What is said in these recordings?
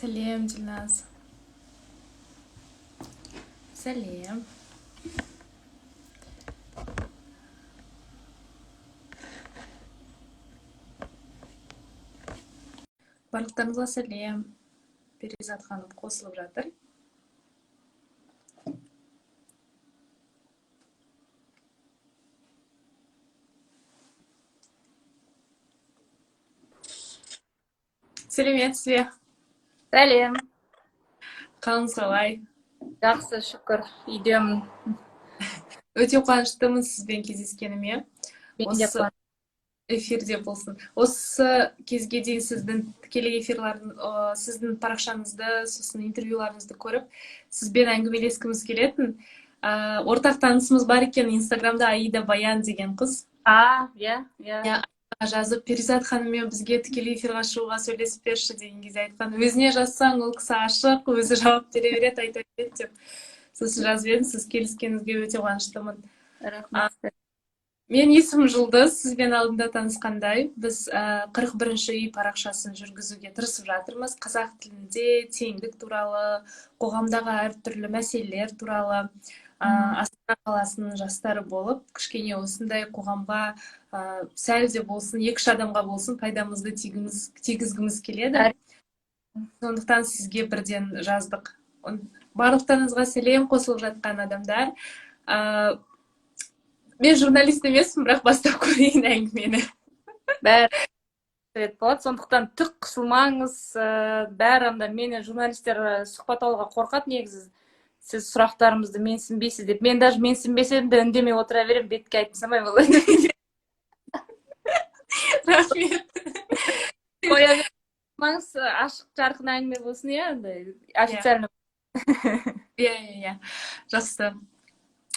Сәлем, Дильназ. Сәлем. Барлықтарыңызға сәлем. Перизат ханым қосылып жатыр. Сәлеметсіз бе? Сәлем. Қалыңыз қалай? Жақсы, шүкір. Үйдемін. Өте қуаныштымын сізбен кездескеніме. Мен де. Осы эфирде болсын. Осы кезге дейін сіздің тікелей эфирларын, сіздің парақшаңызды, сосын интервьюларыңызды көріп, сізбен әңгімелескіміз келетін. Ортақ танысымыз бар екен Инстаграмда, Аида Баян деген қыз. А, иә, иә. Иә, жазып, Перизат ханыммен бізге тікелей эфирға шығуға сөйлесіп берші деген кезде айтқан. Өзіне жазсаң, ол кісі ашық, өзі жауап бере береді, айта береді деп. Сосын жазып едім, сіз келіскеніңізге өте қуаныштымын. Рахмет. Мен есімім Жұлдыз, сізбен алдында танысқандай, біз 41-ші үй парақшасын жүргізуге тырысып жатырмыз. Қазақ тілінде теңдік туралы, қоғамдағы әртүрлі мәселелер туралы, Астана қаласының жастары болып, кішкене осындай қоғамға, сәл де болсын, екі-үш адамға болсын пайдамызды тигізгіміз келеді. Сондықтан сізге бірден жаздық. Барлықтарыңызға сәлем, қосылып жатқан адамдар. Мен журналист емеспін, бірақ бастап көрейін әңгімені. Бәрі рет болады, сондықтан түк қысылмаңыз, бәрі анда мені журналистер сұхбат алуға қорқады негізі. Сіз сұрақтарымызды менсінбейсіз деп. Мен даже менсінбесем де үндемей отыра беремін, бетке айтып тастамаймын олай. Рахмет. Қоя бермеңіз, ашық жарқын әңгіме болсын, иә, андай официально. Иә, иә, иә. Жақсы.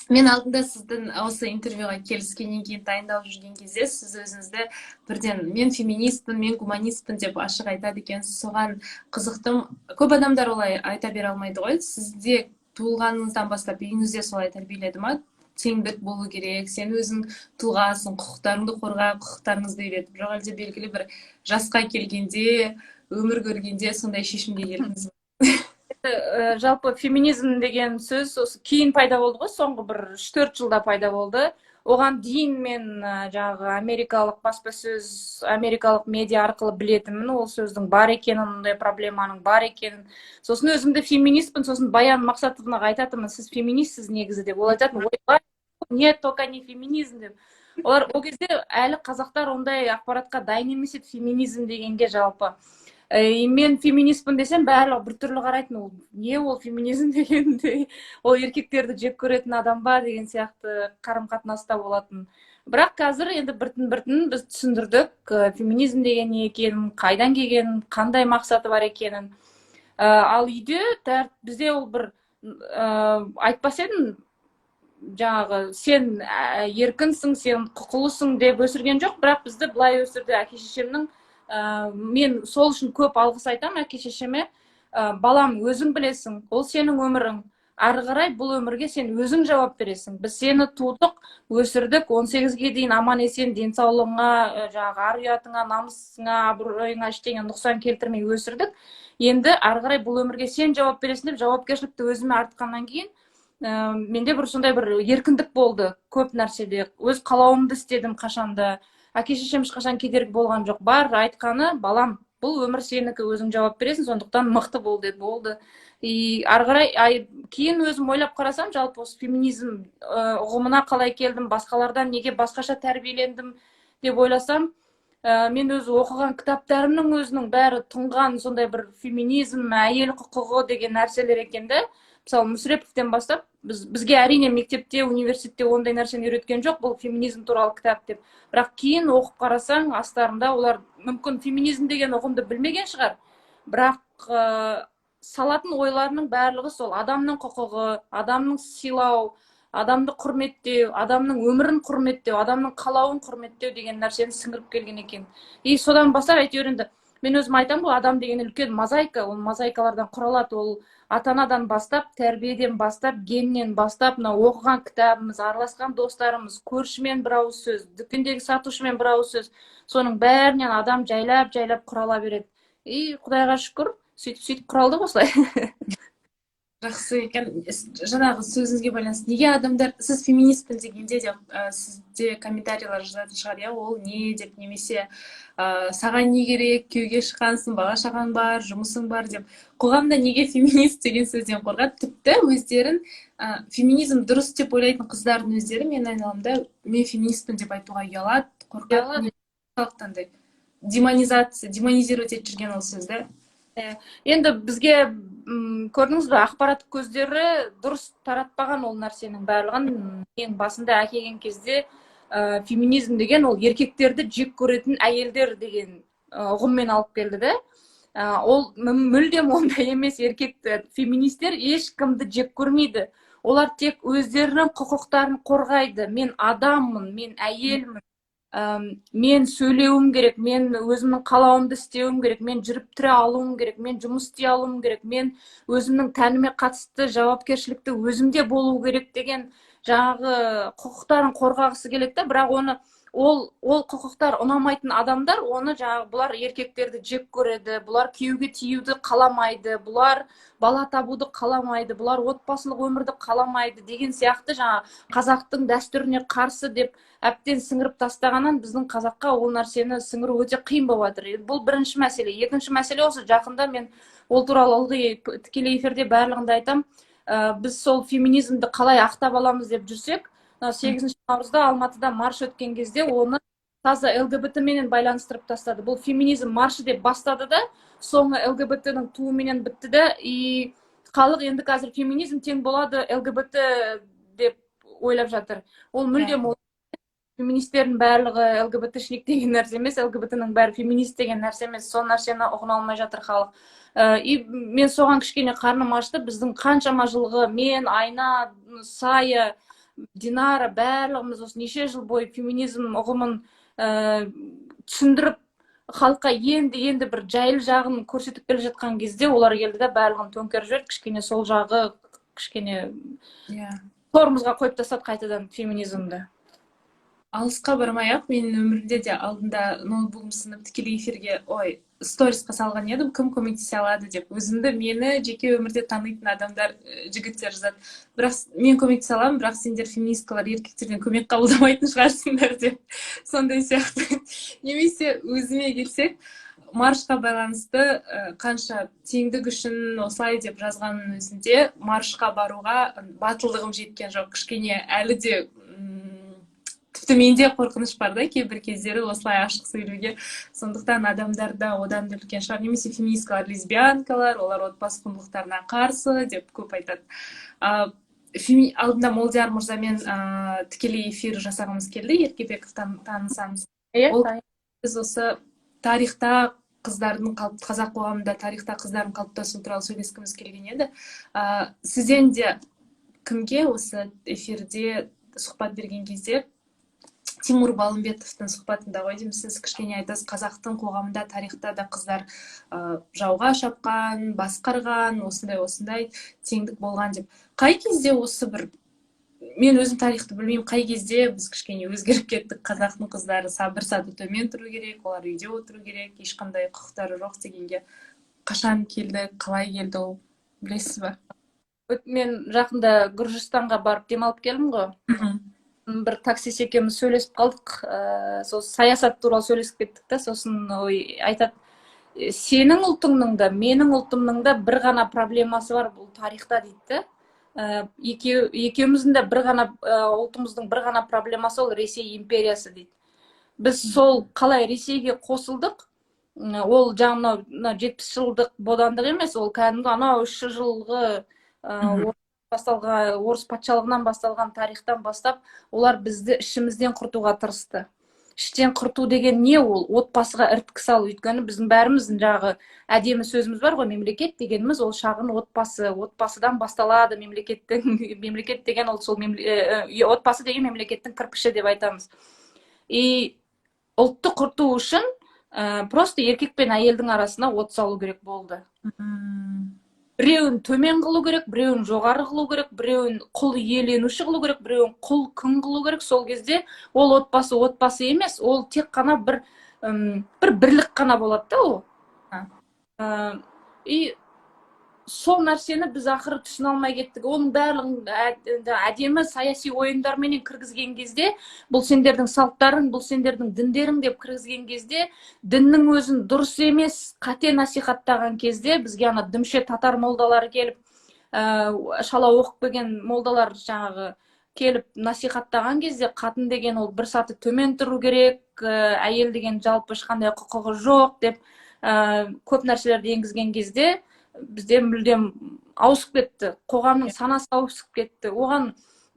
Мен алдында сіздің осы интервьюға келіскеннен кейін дайындалып жүрген кезде сіз өзіңізді бірден мен феминистпін, мен гуманистпін деп ашық айтады екенсіз. Соған қызықтым. Көп адамдар олай айта бере алмайды ғой. Сізде туылғаныңыздан бастап үйіңізде солай тәрбиеледі ма? Теңдік болу керек, сен өзің тұлғасың, құқықтарыңды қорға, құқықтарыңызды үйретіп. Жоқ әлде белгілі бір жасқа келгенде, өмір көргенде сондай шешімге келдіңіз бе? Жалпы феминизм деген сөз осы кейін пайда болды ғой, соңғы бір үш-төрт жылда пайда болды. Оған дейін мен, жаңағы америкалық баспасөз, америкалық медиа арқылы білетінмін ол сөздің бар екенін, ондай проблеманың бар екенін. Сосын өзімді феминистпін, сосын Баян Мақсатовнаға айтатынмын, сіз феминистсіз негізі деп. Ол айтатын, ойбай, нет, только не феминизм деп. Олар ол кезде әлі қазақтар ондай ақпаратқа дайын емес еді феминизм дегенге жалпы. Мен феминистпін десем, барлығы біртүрлі қарайтын, ол не ол феминизм дегенде, ол еркектерді жек көретін адам ба деген сияқты қарым-қатынаста болатын. Бірақ қазір енді біртін-біртін біз түсіндірдік, феминизм деген не екенін, қайдан келгенін, қандай мақсаты бар екенін. Ал үйде бізде ол бір, айтпас едім, жаңағы сен, еркінсің, сен құқылысың деп өсірген жоқ, бірақ бізді былай өсірді әке шешемнің. Мен сол үшін көп алғыс айтамын әке шешеме. Балам, өзің білесің, ол сенің өмірің. Ары қарай бұл өмірге сен өзің жауап бересің. Біз сені тудық, өсірдік, 18-ге дейін аман есен денсаулығыңа, жаңағы ар ұятыңа, намысыңа, абыройыңа ештеңе нұқсан келтірмей өсірдік. Енді ары қарай бұл өмірге сен жауап бересің деп жауапкершілікті өзіме артқаннан кейін, менде бір сондай бір еркіндік болды көп нәрседе. Өз қалауымды істедім қашанда. Әке шешем ешқашан кедергі болған жоқ. Бар айтқаны, балам, бұл өмір сенікі, өзің жауап бересің, сондықтан мықты бол деді, болды. И ары қарай, кейін өзім ойлап қарасам, жалпы осы феминизм, ұғымына қалай келдім, басқалардан неге басқаша тәрбиелендім деп ойласам, мен өзі оқыған кітаптарымның өзінің бәрі тұнған сондай бір феминизм, әйел құқығы деген нәрселер екен де. Мысалы, Мүсіреповтен бастап, бізге әрине мектепте, университетте ондай нәрсені үйреткен жоқ, бұл феминизм туралы кітап деп. Бірақ кейін оқып қарасаң, астарында олар мүмкін феминизм деген ұғымды білмеген шығар, бірақ, салатын ойларының барлығы сол адамның құқығы, адамның сыйлау, адамды құрметтеу, адамның өмірін құрметтеу, адамның қалауын құрметтеу деген нәрсені сіңіріп келген екен. И содан бастап әйтеуір енді мен өзім айтамын ғой, адам деген үлкен мозаика, ол мозаикалардан құралады, ол ата-анадан бастап, тәрбиеден бастап, геннен бастап, мынау оқыған кітабымыз, араласқан достарымыз, көршімен бір ауыз сөз, дүкендегі сатушымен бір ауыз сөз, соның бәрінен адам жайлап-жайлап құрала береді. И Құдайға шүкір, Сөйтіп, сөйтіп құралдық осылай. Жақсы екен. Жаңағы сөзіңізге байланысты, неге адамдар сіз феминистпін дегенде де сізде комментарийлер жазатын шығар, иә, ол не деп, немесе саған не керек, күйеуге шыққансың, бала шағаң бар, жұмысың бар деп. Қоғамда неге феминист деген сөзден қорқады? Тіпті өздерін феминизм дұрыс деп ойлайтын қыздардың өздері менің айналамда мен феминистпін деп айтуға ұялады, қорқады. Андай демонизация, демонизировать етіп жүрген ол сөзді. Енді бізге, көрдіңіз бе, ақпарат көздері дұрыс таратпаған ол нәрсенің барлығын. Ең басында әкелген кезде феминизм деген ол еркектерді жек көретін әйелдер деген ұғыммен алып келді да. Ол мүлдем ондай емес. Еркек феминистер ешкімді жек көрмейді, олар тек өздерінің құқықтарын қорғайды. Мен адаммын, мен әйелмін, мен сөйлеуім керек, мен өзімнің қалауымды істеуім керек, мен жүріп тұра алуым керек, мен жұмыс істей алуым керек, мен өзімнің тәніме қатысты жауапкершілікті өзімде болу керек деген жаңағы құқықтарын қорғағысы келеді да. Бірақ оны ол құқықтар ұнамайтын адамдар оны жаңағы бұлар еркектерді жек көреді, бұлар күйеуге тиюді қаламайды, бұлар бала табуды қаламайды, бұлар отбасылық өмірді қаламайды деген сияқты, жаңа қазақтың дәстүріне қарсы деп әбден сіңіріп тастағаннан, біздің қазаққа ол нәрсені сіңіру өте қиын болып жатыр. Бұл бірінші мәселе. Екінші мәселе, осы жақында мен ол туралы ылғи тікелей эфирде барлығында айтамын. Біз сол феминизмді қалай ақтап аламыз деп жүрсек, мынау 8 наурызда Алматыда марш өткен кезде оны таза ЛГБТ менен байланыстырып тастады. Бұл феминизм маршы деп бастады да, соңы ЛГБТ ның туымен бітті да. И халық енді қазір феминизм тең болады ЛГБТ деп ойлап жатыр. Ол мүлдем, ол феминистердің барлығы ЛГБТшник деген нәрсе емес, ЛГБТ ның бәрі феминист деген нәрсе емес. Сол нәрсені ұғына алмай жатыр халық. И мен соған кішкене қарным ашты. Біздің қаншама жылғы, мен, Айна, Сая, Динара, барлығымыз осы неше жыл бойы феминизм ұғымын түсіндіріп, халыққа енді енді бір жайлы жағын көрсетіп келе жатқан кезде олар келді да, барлығын төңкеріп жіберді. Кішкене сол жағы кішкене тормозға қойып тастады қайтадан феминизмді. Алысқа бармай ақ, менің өмірімде де алдында ноутбугым сынып, тікелей эфирге, ой, сторисқа салған едім, кім көмектесе алады деп. Өзімді, мені жеке өмірде танитын адамдар, жігіттер жазады: бірақ мен көмектесе аламын, бірақ сендер, феминисткалар, еркектерден көмек қабылдамайтын шығарсыңдар деп, сондай сияқты. Немесе өзіме келсек, маршқа байланысты, қанша теңдік үшін осылай деп жазғанның өзінде маршқа баруға батылдығым жеткен жоқ. Кішкене әлі де, тіпті менде қорқыныш бар да кейбір кездері осылай ашық сөйлеуге. Сондықтан адамдарда одан да үлкен шығар. Немесе феминисткалар лесбиянкалар, олар отбасы құндылықтарына қарсы деп көп айтады. Алдында Молдияр мырзамен тікелей эфир жасағымыз келді, Еркебеков, танысамыз. Иә. Ол біз осы тарихта қыздардың, қазақ қоғамында тарихта қыздардың қалыптасуы туралы сөйлескіміз келген еді. Сізден де, кімге осы эфирде сұхбат берген кезде, Тимур Балымбетовтың сұхбатында ғой деймін, сіз кішкене айтасыз, қазақтың қоғамында тарихта да қыздар жауға шапқан, басқарған, осындай осындай теңдік болған деп. Қай кезде осы бір, мен өзім тарихты білмеймін, қай кезде біз кішкене өзгеріп кеттік, қазақтың қыздары бір саты төмен тұру керек, олар үйде отыру керек, ешқандай құқықтары жоқ дегенге қашан келді, қалай келді ол, білесіз ба? Мен жақында Гүржістанға барып демалып келдім ғой. Бір таксист екеуміз сөйлесіп қалдық, сол саясат туралы сөйлесіп кеттік та. Сосын ой, айтады: «Сенің ұлтыңның да, менің ұлтымның да бір ғана проблемасы бар, бұл тарихта», — дейді да. Екеуміздің де бір ғана ұлтымыздың бір ғана проблемасы, ол Ресей империясы дейді. Біз сол қалай Ресейге қосылдық, ол жаңа мынау 70 жылдық бодандық емес, ол кәдімгі анау 300 жылғы басталған, орыс патшалығынан басталған тарихтан бастап олар бізді ішімізден құртуға тырысты. Іштен құрту деген не? Ол отбасыға іріткі салу. Өйткені біздің бәріміздің жаңағы әдемі сөзіміз бар ғой: мемлекет дегеніміз ол шағын отбасы, отбасыдан басталады мемлекеттің, мемлекет деген ол сол отбасы деген мемлекеттің кірпіші деп айтамыз. И ұлтты құрту үшін просто еркек пен әйелдің арасына от салу керек болды. Біреуін төмен қылу керек, біреуін жоғары қылу керек, біреуін құл иеленуші қылу керек, біреуін құл күң қылу керек. Сол кезде ол отбасы отбасы емес, ол тек қана бір бірлік қана болады да ол. И сол нәрсені біз ақыры түсіне алмай кеттік. Оның барлығын әдемі саяси ойындарменен кіргізген кезде, бұл сендердің салттарың, бұл сендердің діндерің деп кіргізген кезде, діннің өзін дұрыс емес, қате насихаттаған кезде, бізге ана дүмше татар молдалары келіп, шала оқып келген молдалар жаңағы келіп насихаттаған кезде, қатын деген ол бір саты төмен тұру керек, әйел деген жалпы ешқандай құқығы жоқ деп, көп нәрселерді енгізген кезде, бізде мүлдем ауысып кетті, қоғамның санасы ауысып кетті. Оған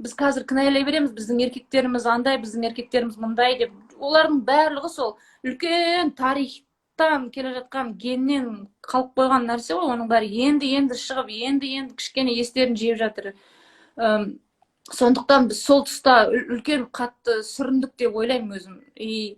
біз қазір кінәлай береміз: біздің еркектеріміз андай, біздің еркектеріміз мындай деп. Олардың барлығы сол үлкен тарихтан келе жатқан, геннен қалып қойған нәрсе ғой. Оның бәрі енді енді шығып, енді енді кішкене естерін жиып жатыр. Сондықтан біз сол тұста үлкен қатты сүріндік деп ойлаймын өзім. И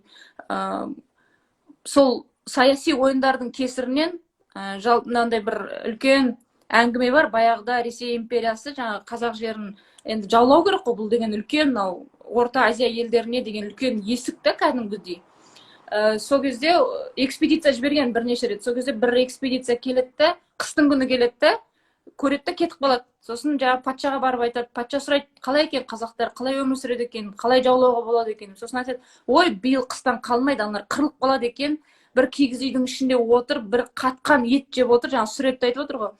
сол саяси ойындардың кесірінен, жалпы мынандай бір үлкен әңгіме бар: баяғыда Ресей империясы жаңағы қазақ жерін енді жаулау керек қой, бұл деген үлкен, мынау Орта Азия елдеріне деген үлкен есік та кәдімгідей. Сол кезде экспедиция жіберген бірнеше рет. Сол кезде бір экспедиция келеді да, қыстың күні келеді да, көреді да, кетіп қалады. Сосын жаңағы патшаға барып айтады. Патша сұрайды: «Қалай екен қазақтар, қалай өмір сүреді екен, қалай жаулауға болады екен?» Сосын айтады: «Ой, биыл қыстан қалмайды аналар, қырылып қалады екен. Бір киіз үйдің ішінде отырып, бір қатқан ет жеп отыр». Жаңағы суретті айтып отыр ғой.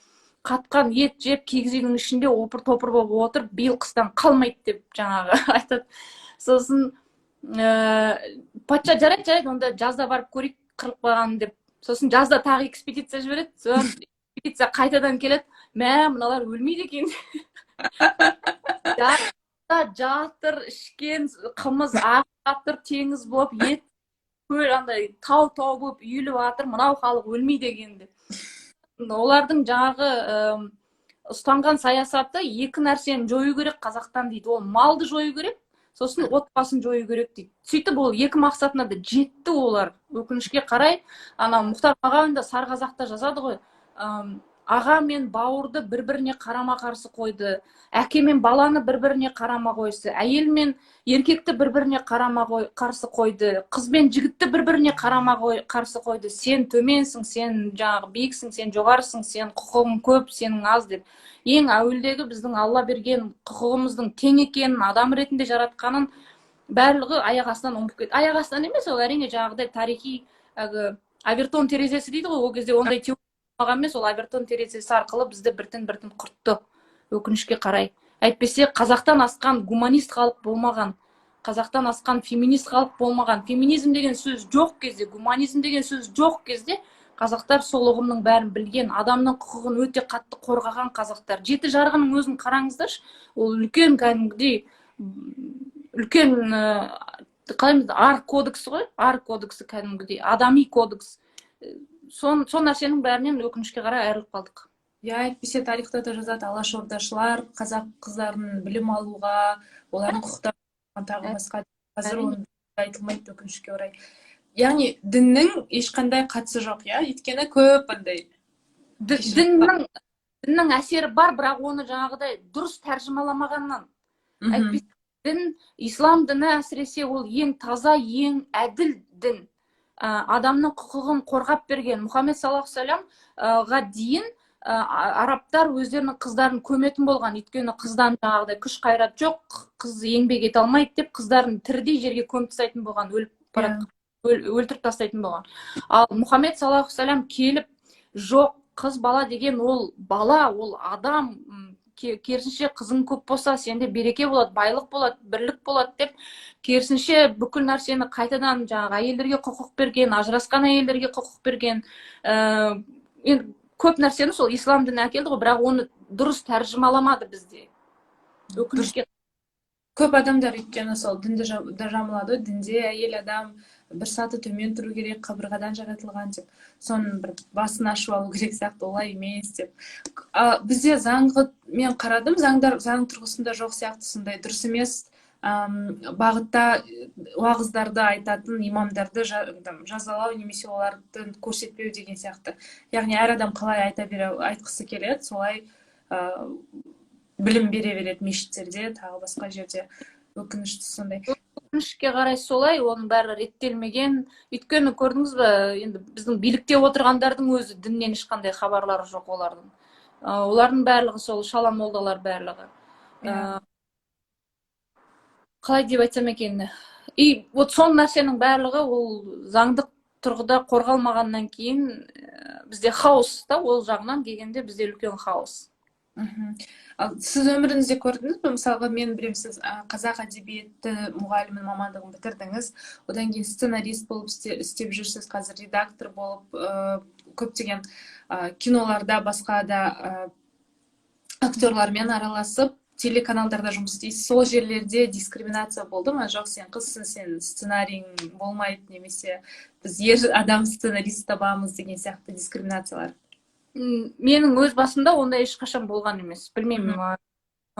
«Қатқан ет жеп, киіз үйдің ішінде опыр топыр болып отырып, биыл қыстан қалмайды», — деп жаңағы айтады. Сосын патша: «Жарайды, жарайды, онда жазда барып көрейік қырылып қалғанын», — деп. Сосын жазда тағы экспедиция жібереді. Содан экспедиция қайтадан келеді: «Мә, мыналар өлмейді екен, жатыр, ішкен қымыз ағып жатыр теңіз болып, ет көл андай тау тау болып үйіліп жатыр, мынау халық өлмейді екен», — деп. Олардың жаңағы ұстанған саясаты: екі нәрсені жою керек қазақтан дейді, ол малды жою керек, сосын отбасын жою керек дейді. Сөйтіп ол екі мақсатына да жетті олар, өкінішке қарай. Ана Мұхтар Мағауин да «Сары қазақта» жазады ғой: аға мен бауырды бір біріне қарама қарсы қойды, әке мен баланы бір біріне қарама қойды, әйел мен еркекті бір біріне қарама қарсы қойды, қыз бен жігітті бір біріне қарама қарсы қойды: сен төменсің, сен жаңағы биіксің, сен жоғарысың, сен құқығың көп, сенің аз деп. Ең әуелдегі біздің Алла берген құқығымыздың тең екенін, адам ретінде жаратқанын барлығы аяқ астынан ұмытып кетті. Аяқ астынан емес, ол әрине жаңағыдай тарихи, әлгі Овертон терезесі дейді ғой, ол кезде ондай теория емес, ол Овертон терезесі арқылы бізді біртін біртін құртты, өкінішке қарай. Әйтпесе қазақтан асқан гуманист халық болмаған, қазақтан асқан феминист халық болмаған. Феминизм деген сөз жоқ кезде, гуманизм деген сөз жоқ кезде қазақтар сол ұғымның бәрін білген, адамның құқығын өте қатты қорғаған қазақтар. Жеті жарғының өзін қараңыздаршы, ол үлкен, кәдімгідей үлкен, қалай дейміз, ар кодексі ғой, ар кодексі, кәдімгідей адами кодекс. Сол нәрсенің бәрінен, өкінішке қарай, айырылып қалдық. Иә, әйтпесе тарихта да жазады: алашордашылар қазақ қыздарын білім алуға, олардың құқықтарын тағы басқа. Қазір оны айтылмайды, өкінішке орай. Яғни діннің ешқандай қатысы жоқ, иә? Өйткені көп андай Діннің әсері бар, бірақ оны жаңағыдай дұрыс тәржімаламағаннан. Әйтпесе дін, ислам діні әсіресе, ол ең таза, ең әділ дін, адамның құқығын қорғап берген. Мұхаммед саллаллаху алейhi дейін арабтар өздерінің қыздарын көметін болған, өйткені қыздан жаңағыдай күш қайрат жоқ, қыз еңбек ете алмайды деп, қыздарын тірідей жерге көміп тастайтын болған, өліп бара өлтіріп тастайтын болған. Ал Мұхаммед саллаллаху алейhi келіп: «Жоқ, қыз бала деген ол бала, ол адам, керісінше қызың көп болса, сенде береке болады, байлық болады, бірлік болады», — деп, керісінше бүкіл нәрсені қайтадан жаңағы әйелдерге құқық берген, ажырасқан әйелдерге құқық берген. Енді көп нәрсені сол ислам діні әкелді ғой, бірақ оны дұрыс тәржімаламады бізде, өкінішке. Көп адамдар өйткені сол дінді жамылады ғой: дінде әйел адам бір саты төмен тұру керек, қабырғадан жаратылған деп. Соның бір басын ашып алу керек сияқты, олай емес деп. А, бізде заңғы, мен қарадым, заңдар, заң тұрғысында жоқ сияқты сондай дұрыс емес бағытта уағыздарды айтатын имамдарды там, жазалау немесе оларды көрсетпеу деген сияқты. Яғни әр адам қалай айта бере, айтқысы келеді, солай білім бере береді мешіттерде, тағы басқа жерде. Өкініштісі сондай. Өкінішке қарай, солай, оның бәрі реттелмеген. Өйткені, көрдіңіз ба, енді біздің билікте отырғандардың өзі діннен ешқандай хабарлары жоқ олардың. Олардың барлығы сол шала молдалар барлығы. Қалай деп айтсам екен, и вот сол нәрсенің барлығы ол заңдық тұрғыда қорғалмағаннан кейін бізде хаос та. Ол жағынан келгенде, бізде үлкен хаос. Ал сіз өміріңізде көрдіңіз бе, мысалға, мен білемін, сіз қазақ әдебиеті мұғалімінің мамандығын бітірдіңіз, одан кейін сценарист болып істеп жүрсіз, қазір редактор болып көптеген киноларда, басқа да актерлармен араласып, телеканалдарда жұмыс істейсіз. Сол жерлерде дискриминация болды ма? Жоқ, сен қызсың, сен сценарийің болмайды немесе біз ер адам сценарист табамыз деген сияқты дискриминациялар? Менің өз басымда ондай ешқашан болған емес. Білмеймін,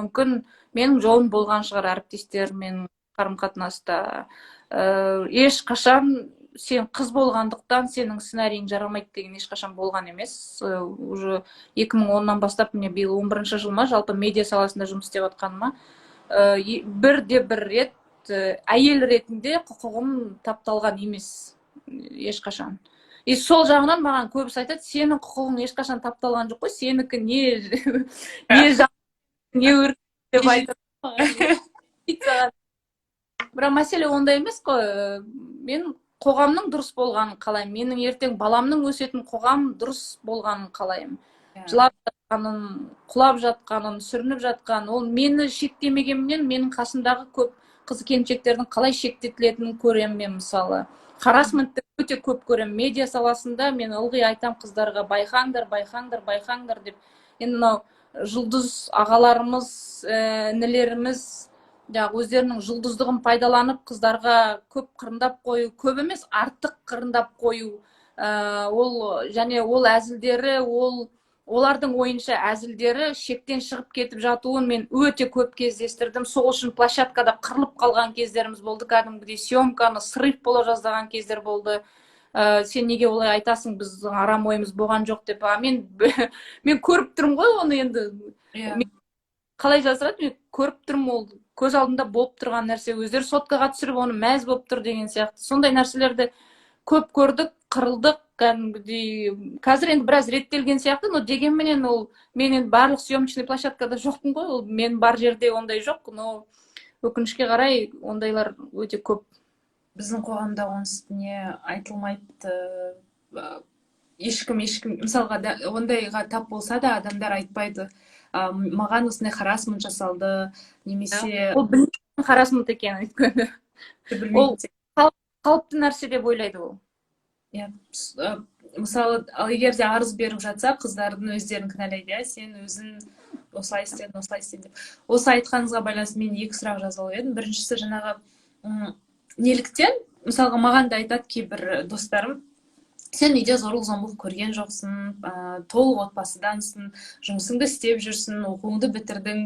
мүмкін, менің жолым болған шығар әріптестермен қарым қатынаста. Ешқашан сен қыз болғандықтан сенің сценарийің жарамайды деген ешқашан болған емес. Уже 2010-нан бастап, міне, биыл 11 жыл ма, жалпы медиа саласында жұмыс істеп жатқаныма, бірде бір рет әйел ретінде құқығым тапталған емес ешқашан. И сол жағынан маған көбісі айтады: «Сенің құқығың ешқашан тапталған жоқ қой, сенікі не не не өр», — деп айтады маған. Бірақ мәселе онда емес қой. Мен қоғамның дұрыс болғанын қалаймын, менің ертең баламның өсетін қоғам дұрыс болғанын қалаймын. Жылап жатқанын, құлап жатқанын, сүрініп жатқанын, ол мені шектемегенменен, менің қасымдағы көп қыз келіншектердің қалай шектетілетінін көремін. Мен, мысалы, харассментті өте көп көремін медиа саласында. Мен ылғи айтам қыздарға: «Байқаңдар, байқаңдар, байқаңдар», — деп. Енді мынау жұлдыз ағаларымыз, інілеріміз жаңағы өздерінің жұлдыздығын пайдаланып, қыздарға көп қырындап қою, көп емес, артық қырындап қою, ол және ол әзілдері, ол олардың ойынша әзілдері шектен шығып кетіп жатуын мен өте көп кездестірдім. Сол үшін площадкада қырылып қалған кездеріміз болды, кәдімгідей съемканы срыв бола жаздаған кездер болды. «Сен неге олай айтасың, біздің арам ойымыз болған жоқ», — деп. А мен көріп тұрмын ғой оны енді. Қалай жасырады? Мен көріп тұрмын, ол көз алдымда болып тұрған нәрсе. Өздері соткаға түсіріп, оны мәз болып тұр деген сияқты. Сондай нәрселерді көп көрдік, қырылдық кәдімгідей. Қазір енді біраз реттелген сияқты, но дегенменен ол, мен енді барлық съемочный площадкада жоқпын ғой, ол мен бар жерде ондай жоқ, но өкінішке қарай, ондайлар өте көп. Біздің қоғамда оның үстіне айтылмайды ешкім, ешкім, мысалға да, ондайға тап болса да, адамдар айтпайды: «Маған осындай харассмент жасалды» немесе Ол білмейтін харассмент екенін, өйткені ол білмейді. қалыпты нәрсе деп ойлайды ол. Иә, мысалы, ал егер де арыз беріп жатса, қыздардың өздерін кінәлайды, иә, сен өзің осылай істедің, осылай істедің деп. Осы айтқаныңызға байланысты мен екі сұрақ жазып алып едім. Біріншісі, жаңағы неліктен, мысалға, маған да айтады кейбір достарым: «Сен үйде зорлық зомбылық көрген жоқсың, толық отбасыдансың, жұмысыңды істеп жүрсің, оқуыңды бітірдің,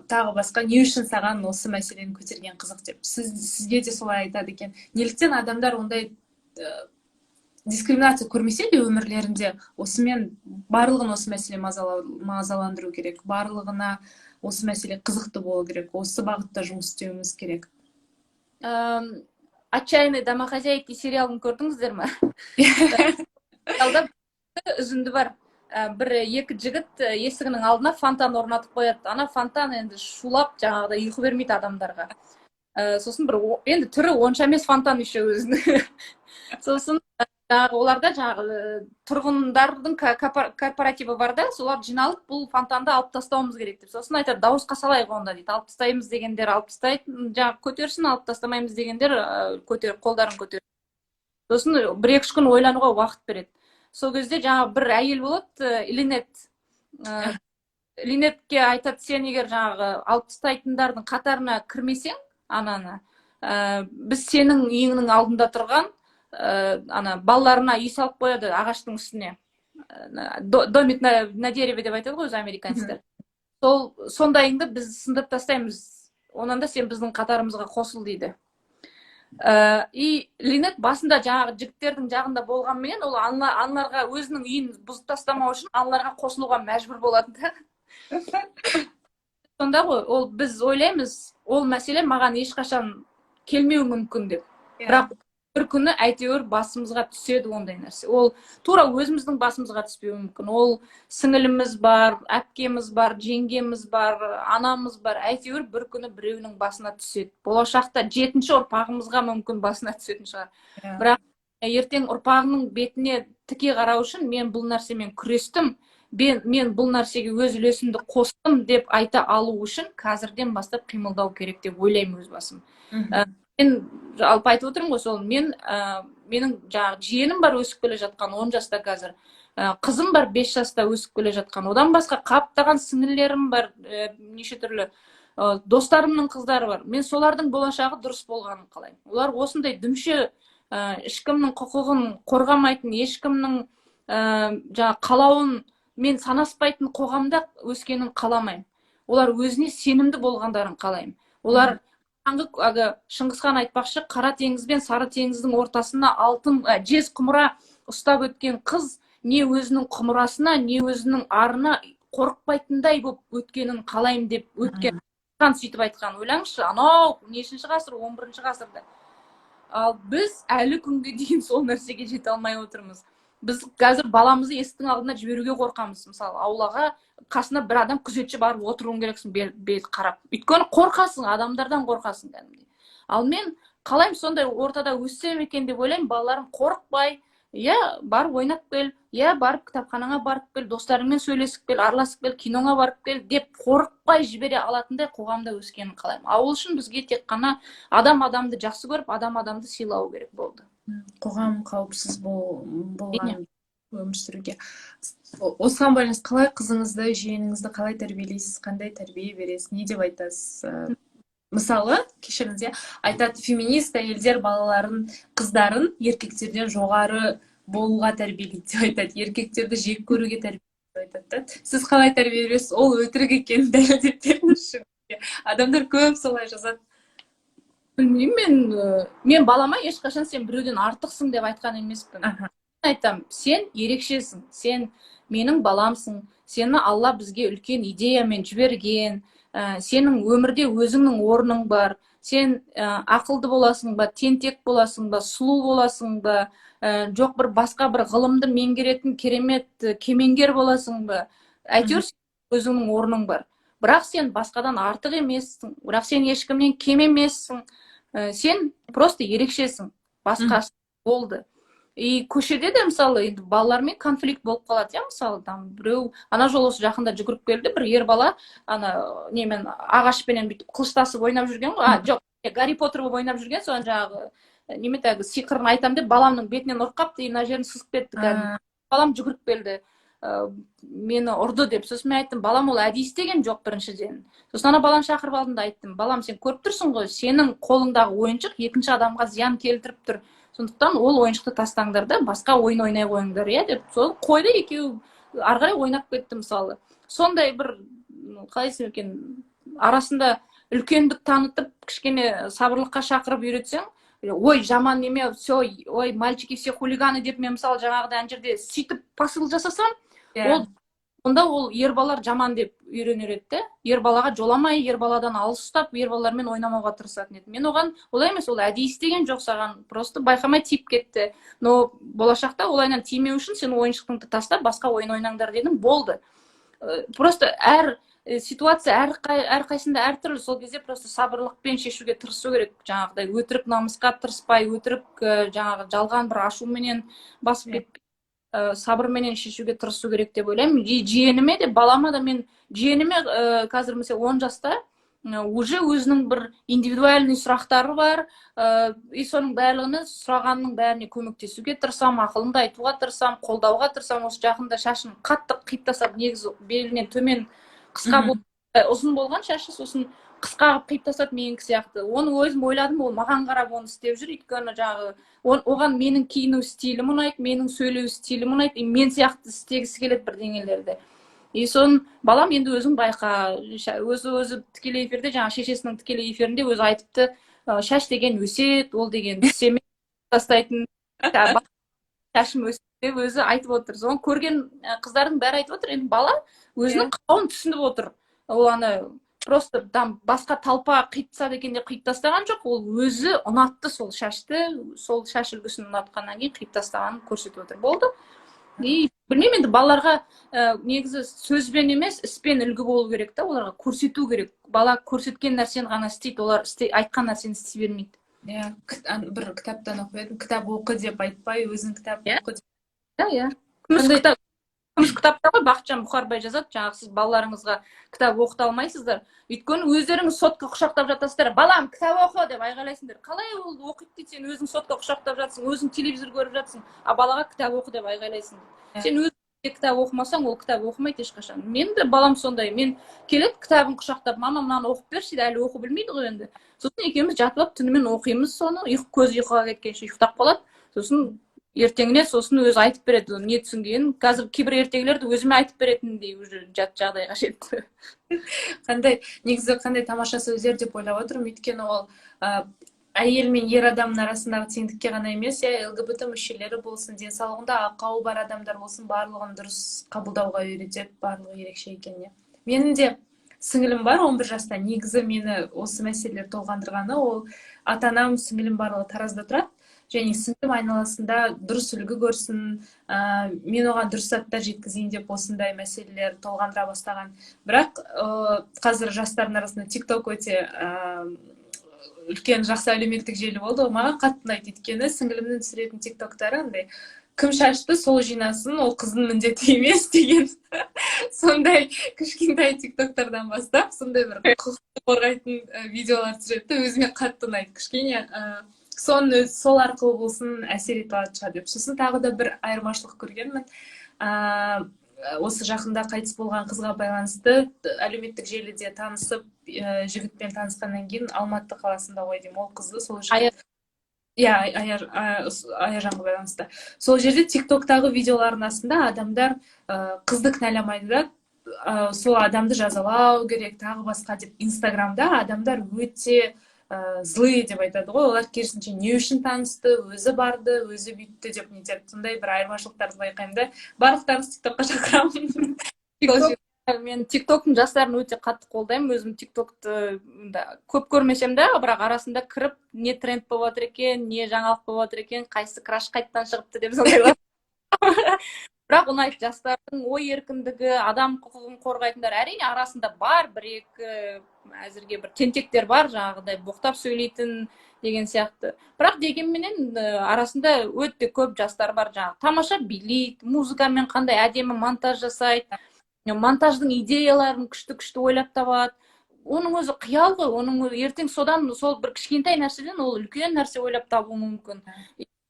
тағы басқа, не үшін саған осы мәселені көтерген қызық?» — деп. Сізге де солай айтады екен. Неліктен адамдар ондай дискриминация көрмесе де өмірлерінде, осымен барлығын осы мәселе мазаландыру керек, барлығына осы мәселе қызықты болу керек, осы бағытта жұмыс істеуіміз керек? «Отчаянные домохозяйки» сериалын көрдіңіздер ме? Сериалда үзінді бар. Бір екі жігіт есігінің алдына фонтан орнатып қояды. Ана фонтан енді шулап, жаңағыдай ұйқы бермейді адамдарға. Сосын бір енді түрі онша емес фонтан еще өзінің. Сосын жаңағы оларда жаңағы тұрғындардың корпоративі бар да, солар жиналып, бұл фонтанды алып тастауымыз керек деп. Сосын айтады: «Дауысқа салайық онда», — дейді. Алып тастаймыз дегендер алып тастайды, жаңағы көтерсін, алып тастамаймыз дегендер көтер, қолдарын көтер. Сосын бір екі үш күн ойлануға уақыт береді. Сол кезде жаңағы бір әйел болады, Линет. Линетке айтады: «Сен егер жаңағы алып тастайтындардың қатарына кірмесең ананы, біз сенің үйіңнің алдында тұрған ана балаларына үй салып қояды ағаштың үстіне, домик на дереве деп айтады ғой өзі американецтер, сол сондайыңды біз сындырып тастаймыз, онан да сен біздің қатарымызға қосыл», — дейді. И Линет басында жаңағы жігіттердің жағында болғанменен, ол аналарға, өзінің үйін бұзып тастамау үшін аналарға қосылуға мәжбүр болады да. Сонда ғой ол, біз ойлаймыз, ол мәселе маған ешқашан Келмеуі мүмкін деп. Бірақ бір күні әйтеуір басымызға түседі ондай нәрсе. Ол тура өзіміздің басымызға түспеуі мүмкін, ол сіңіліміз бар, әпкеміз бар, жеңгеміз бар, анамыз бар, әйтеуір бір күні біреуінің басына түседі. Болашақта жетінші ұрпағымызға мүмкін басына түсетін шығар. Бірақ ертең ұрпағының бетіне тіке қарау үшін «мен бұл нәрсемен күрестім, мен бұл нәрсеге өз үлесімді қостым» деп айта алу үшін қазірден бастап қимылдау керек деп ойлаймын өз басым. Мен жалпы айтып отырмын ғой, сол мен менің жаңағы жиенім бар, өсіп келе жатқан, 10 жаста қазір, қызым бар, 5 жаста өсіп келе жатқан, одан басқа қаптаған сіңілілерім бар, неше түрлі достарымның қыздары бар. Мен солардың болашағы дұрыс болғанын қалаймын. Олар осындай дүмше, ешкімнің құқығын қорғамайтын, ешкімнің жаңағы қалауын мен санаспайтын қоғамда өскенін қаламаймын. Олар өзіне сенімді болғандарын қалаймын. Олар әлгі Шыңғысхан айтпақшы, Қара теңіз бен Сары теңіздің ортасына алтын жез құмыра ұстап өткен қыз не өзінің құмырасына, не өзінің арына қорықпайтындай болып өткенін қалаймын деп өткен хан сөйтіп айтқан. Ойлаңызшы, анау нешінші ғасыр, 11-ғасырда. Ал біз әлі күнге дейін сол нәрсеге жете алмай отырмыз. Біз қазір баламызды есіктің алдына жіберуге қорқамыз. Мысалы, аулаға қасына бір адам, күзетші барып отыруың керексің, бет қарап, өйткені қорқасың, адамдардан қорқасың кәдімгідей. Ал мен қалаймын, сондай ортада өссем екен деп ойлаймын. Балаларым қорықпай, иә, барып ойнап кел, иә, барып кітапханаңа барып кел, достарыңмен сөйлесіп кел, араласып кел, киноңа барып кел деп қорықпай жібере алатындай қоғамда өскенін қалаймын. Ал ол үшін бізге тек қана адам адамды жақсы көріп, адам адамды сыйлау керек болды. Қоғам қауіпсіз болған өмір сүруге. Осыған байланысты қалай қызыңызды, жиеніңізді қалай тәрбиелейсіз, қандай тәрбие бересіз, не деп айтасыз? Мысалы, кешіріңіз, иә, айтады, феминист әйелдер балаларын, қыздарын еркектерден жоғары болуға тәрбиелейді деп айтады, еркектерді жек көруге тәрбиелейді деп айтады да. Сіз қалай тәрбие бересіз? Ол өтірік екенін дәлелдеп беріңізші. Адамдар көп солай жазады. Білмеймін, мен балама ешқашан «сен біреуден артықсың» деп айтқан емеспін. Айтамын: «Сен ерекшесің, сен менің баламсың, сені Алла бізге үлкен идеямен жіберген, сенің өмірде өзіңнің орның бар. Сен ақылды боласың ба, тентек боласың ба, сұлу боласың ба, жоқ, бір басқа бір ғылымды меңгеретін керемет кемеңгер боласың ба, әйтеуір өзіңнің орның бар. Бірақ сен басқадан артық емессің, бірақ сен ешкімнен кем емессің, сен просто ерекшесің, басқасы болды». И көшеде де, мысалы, енді балалармен конфликт болып қалады, иә. Мысалы, там біреу ана жолы осы жақында жүгіріп келді, бір ер бала ана немен, ағашпенен бүйтіп қылыштасып ойнап жүрген ғой, а, жоқ, Гарри Поттер болып ойнап жүрген. Соны жаңағы неме, әлгі сиқырын айтамын деп баламның бетінен ұрып қалыпты и мына жерін сызып кетті кәдімгі. Балам жүгіріп келді, «мені ұрды» деп. Сосын мен айттым: «Балам, ол әдейі істеген жоқ біріншіден». Сосын ана баланы шақырып алдым да айттым: «Балам, сен көріп тұрсың ғой, сенің қолыңдағы ойыншық екінші адамға зиян келтіріп тұр, сондықтан ол ойыншықты тастаңдар да, басқа ойын ойнай қойыңдар, иә», — деп. Сол қойды, екеуі ары қарай ойнап кетті. Мысалы, сондай бір, қалай десем екен, арасында үлкендік танытып, кішкене сабырлыққа шақырып үйретсең, «ой, жаман неме, все, ой, мальчики все хулиганы» деп, мен, мысалы, жаңағыдай ана жерде сөйтіп посыл жасасам, ол онда ол ер балалар жаман деп үйренер еді да, ер балаға жоламай, ер баладан алыс ұстап, ер балалармен ойнамауға тырысатын еді. Мен оған «олай емес, ол әдейі істеген жоқ, саған просто байқамай тиіп кетті, но болашақта олайынан тимеу үшін сен ойыншығыңды тастап, басқа ойын ойнаңдар» дедім, болды. Просто әр ситуация әрқайсысында әртүрлі. Сол кезде просто сабырлықпен шешуге тырысу керек, жаңағыдай өтірік намысқа тырыспай, өтірік жаңағы жалған бір ашуменен басып кетпей, сабырменен шешуге тырысу керек деп ойлаймын. И жиеніме де, балама да. Мен жиеніме қазір, мысалы, 10 жаста, уже өзінің бір индивидуальный сұрақтары бар, и соның барлығына, сұрағанның бәріне көмектесуге тырысамын, ақылымды айтуға тырысамын, қолдауға тырысамын. Осы жақында шашын қатты қиып тастап, негізі белінен төмен қысқа, ұзын болған шашы, сосын қысқа қылып қиып тастады менікі сияқты. Оны өзім ойладым, ол маған қарап оны істеп жүр, өйткені жаңағы оған менің киіну стилім ұнайды, менің сөйлеу стилім ұнайды и мен сияқты істегісі келеді бірдеңелерді. И соны: «Балам, енді өзің байқа». Өзі тікелей эфирде, жаңағы шешесінің тікелей эфирінде өзі айтыпты: «Шаш деген өседі, ол деген түс емес тастайтын, шашым өседі» деп өзі айтып отыр. Соны көрген қыздардың бәрі айтып отыр. Енді бала өзінің қалауын түсініп отыр. Ол ана Просто там басқа толпа қиып тастады екен деп қиып тастаған жоқ, ол өзі ұнатты сол шашты, сол шаш үлгісін ұнатқаннан кейін қиып тастағанын көрсетіп отыр, болды. И білмеймін енді, балаларға негізі сөзбен емес, іспен үлгі болу керек та, оларға көрсету керек. Бала көрсеткен нәрсені ғана істейді, олар айтқан нәрсені істей бермейді. Иә, бір кітаптан оқып едім, кітап оқы деп айтпай, өзің кітап оқы деп. Иә, күміс кітап, күміс кітапта ғой, Бақытжан Бұхарбай жазады жаңағы: сіз балаларыңызға кітап оқыта алмайсыздар, өйткені өздеріңіз сотка құшақтап жатасыздар, «Балам, кітап оқы» деп айғайлайсыңдар. Қалай ол оқиды дейді, сен өзің сотка құшақтап жатсың, өзің телевизор көріп жатсың, а балаға «Кітап оқы» деп айғайлайсың. Сен өзің кітап оқымасаң, ол кітап оқымайды ешқашан. Менің де балам сондай, мен келеді кітабын құшақтап, «Мама, мынаны оқып берші» дейді, әлі оқу білмейді ғой енді. Сосын екеуміз жатып алып түнімен оқимыз соны, көзі ұйқыға кеткенше ұйықтап қалады. Сосын ертеңіне сосын өзі айтып береді не түсінгенін. Қазір кейбір ертегілерді өзіме айтып беретіндей уже жағдайға жетті. Қандай, негізі қандай тамаша сөздер деп ойлап отырмын, өйткені ол әйел мен ер адамның арасындағы теңдікке ғана емес, иә, ЛГБТ мүшелері болсын, денсаулығында ақауы бар адамдар болсын, барлығын дұрыс қабылдауға үйретеді, барлығы ерекше екеніне. Менің де сіңілім бар 11 жаста. Негізі мені осы мәселелер толғандырғаны ол ата анам, сіңілім барлығы Таразда тұрады және сіңілім айналасында дұрыс үлгі көрсін, мен оған дұрыс заттар жеткізейін деп осындай мәселелер толғандыра бастаған. Бірақ қазір жастардың арасында Тик Ток өте үлкен, жақсы әлеуметтік желі болды ғой. Маған қатты ұнайды, өйткені сіңілімнің түсіретін Тик Токтары андай «Кім шашты, сол жинасын, ол қыздың міндеті емес» деген сондай кішкентай Тик Токтардан бастап, сондай бір құқықты қорғайтын видеолар түсіреді де, өзіме қатты ұнайды. Кішкене соның өзі сол арқылы болсын әсер ете алатын шығар деп. Сосын тағы да бір айырмашылық көргенмін: осы жақында қайтыс болған қызға байланысты әлеуметтік желіде танысып, жігітпен танысқаннан кейін, Алматы қаласында ғой деймін, ол қызды сол жігіт, иә, Аяжанға байланысты, сол жерде Тик Токтағы видеолардың астында адамдар қызды кінәламайды да, сол адамды жазалау керек, тағы басқа деп. Инстаграмда адамдар өте злые деп айтады ғой, олар керісінше не үшін танысты, өзі барды, өзі бүйтті деп нетеді. Сондай бір айырмашылықтарды байқаймын да. Барлықтарыңызды Тик Токқа шақырамын. Мен Тик Токтың жастарын өте қатты қолдаймын. Өзім Тик Токты көп көрмесем де, бірақ арасында кіріп, не тренд болып жатыр екен, не жаңалық болып жатыр екен, қайсы краш қайтадан шығыпты деп сондайлар. Бірақ ұнайды жастардың ой еркіндігі, адам құқығын қорғайтындар. Әрине, арасында бар бір екі әзірге бір тентектер бар, жаңағыдай боқтап сөйлейтін деген сияқты. Бірақ дегенменен арасында өте көп жастар бар, жаңағы тамаша билейді, музыкамен қандай әдемі монтаж жасайды, монтаждың идеяларын күшті күшті ойлап табады. Оның өзі қиял ғой, оның өзі ертең содан, сол бір кішкентай нәрседен ол үлкен нәрсе ойлап табуы мүмкін.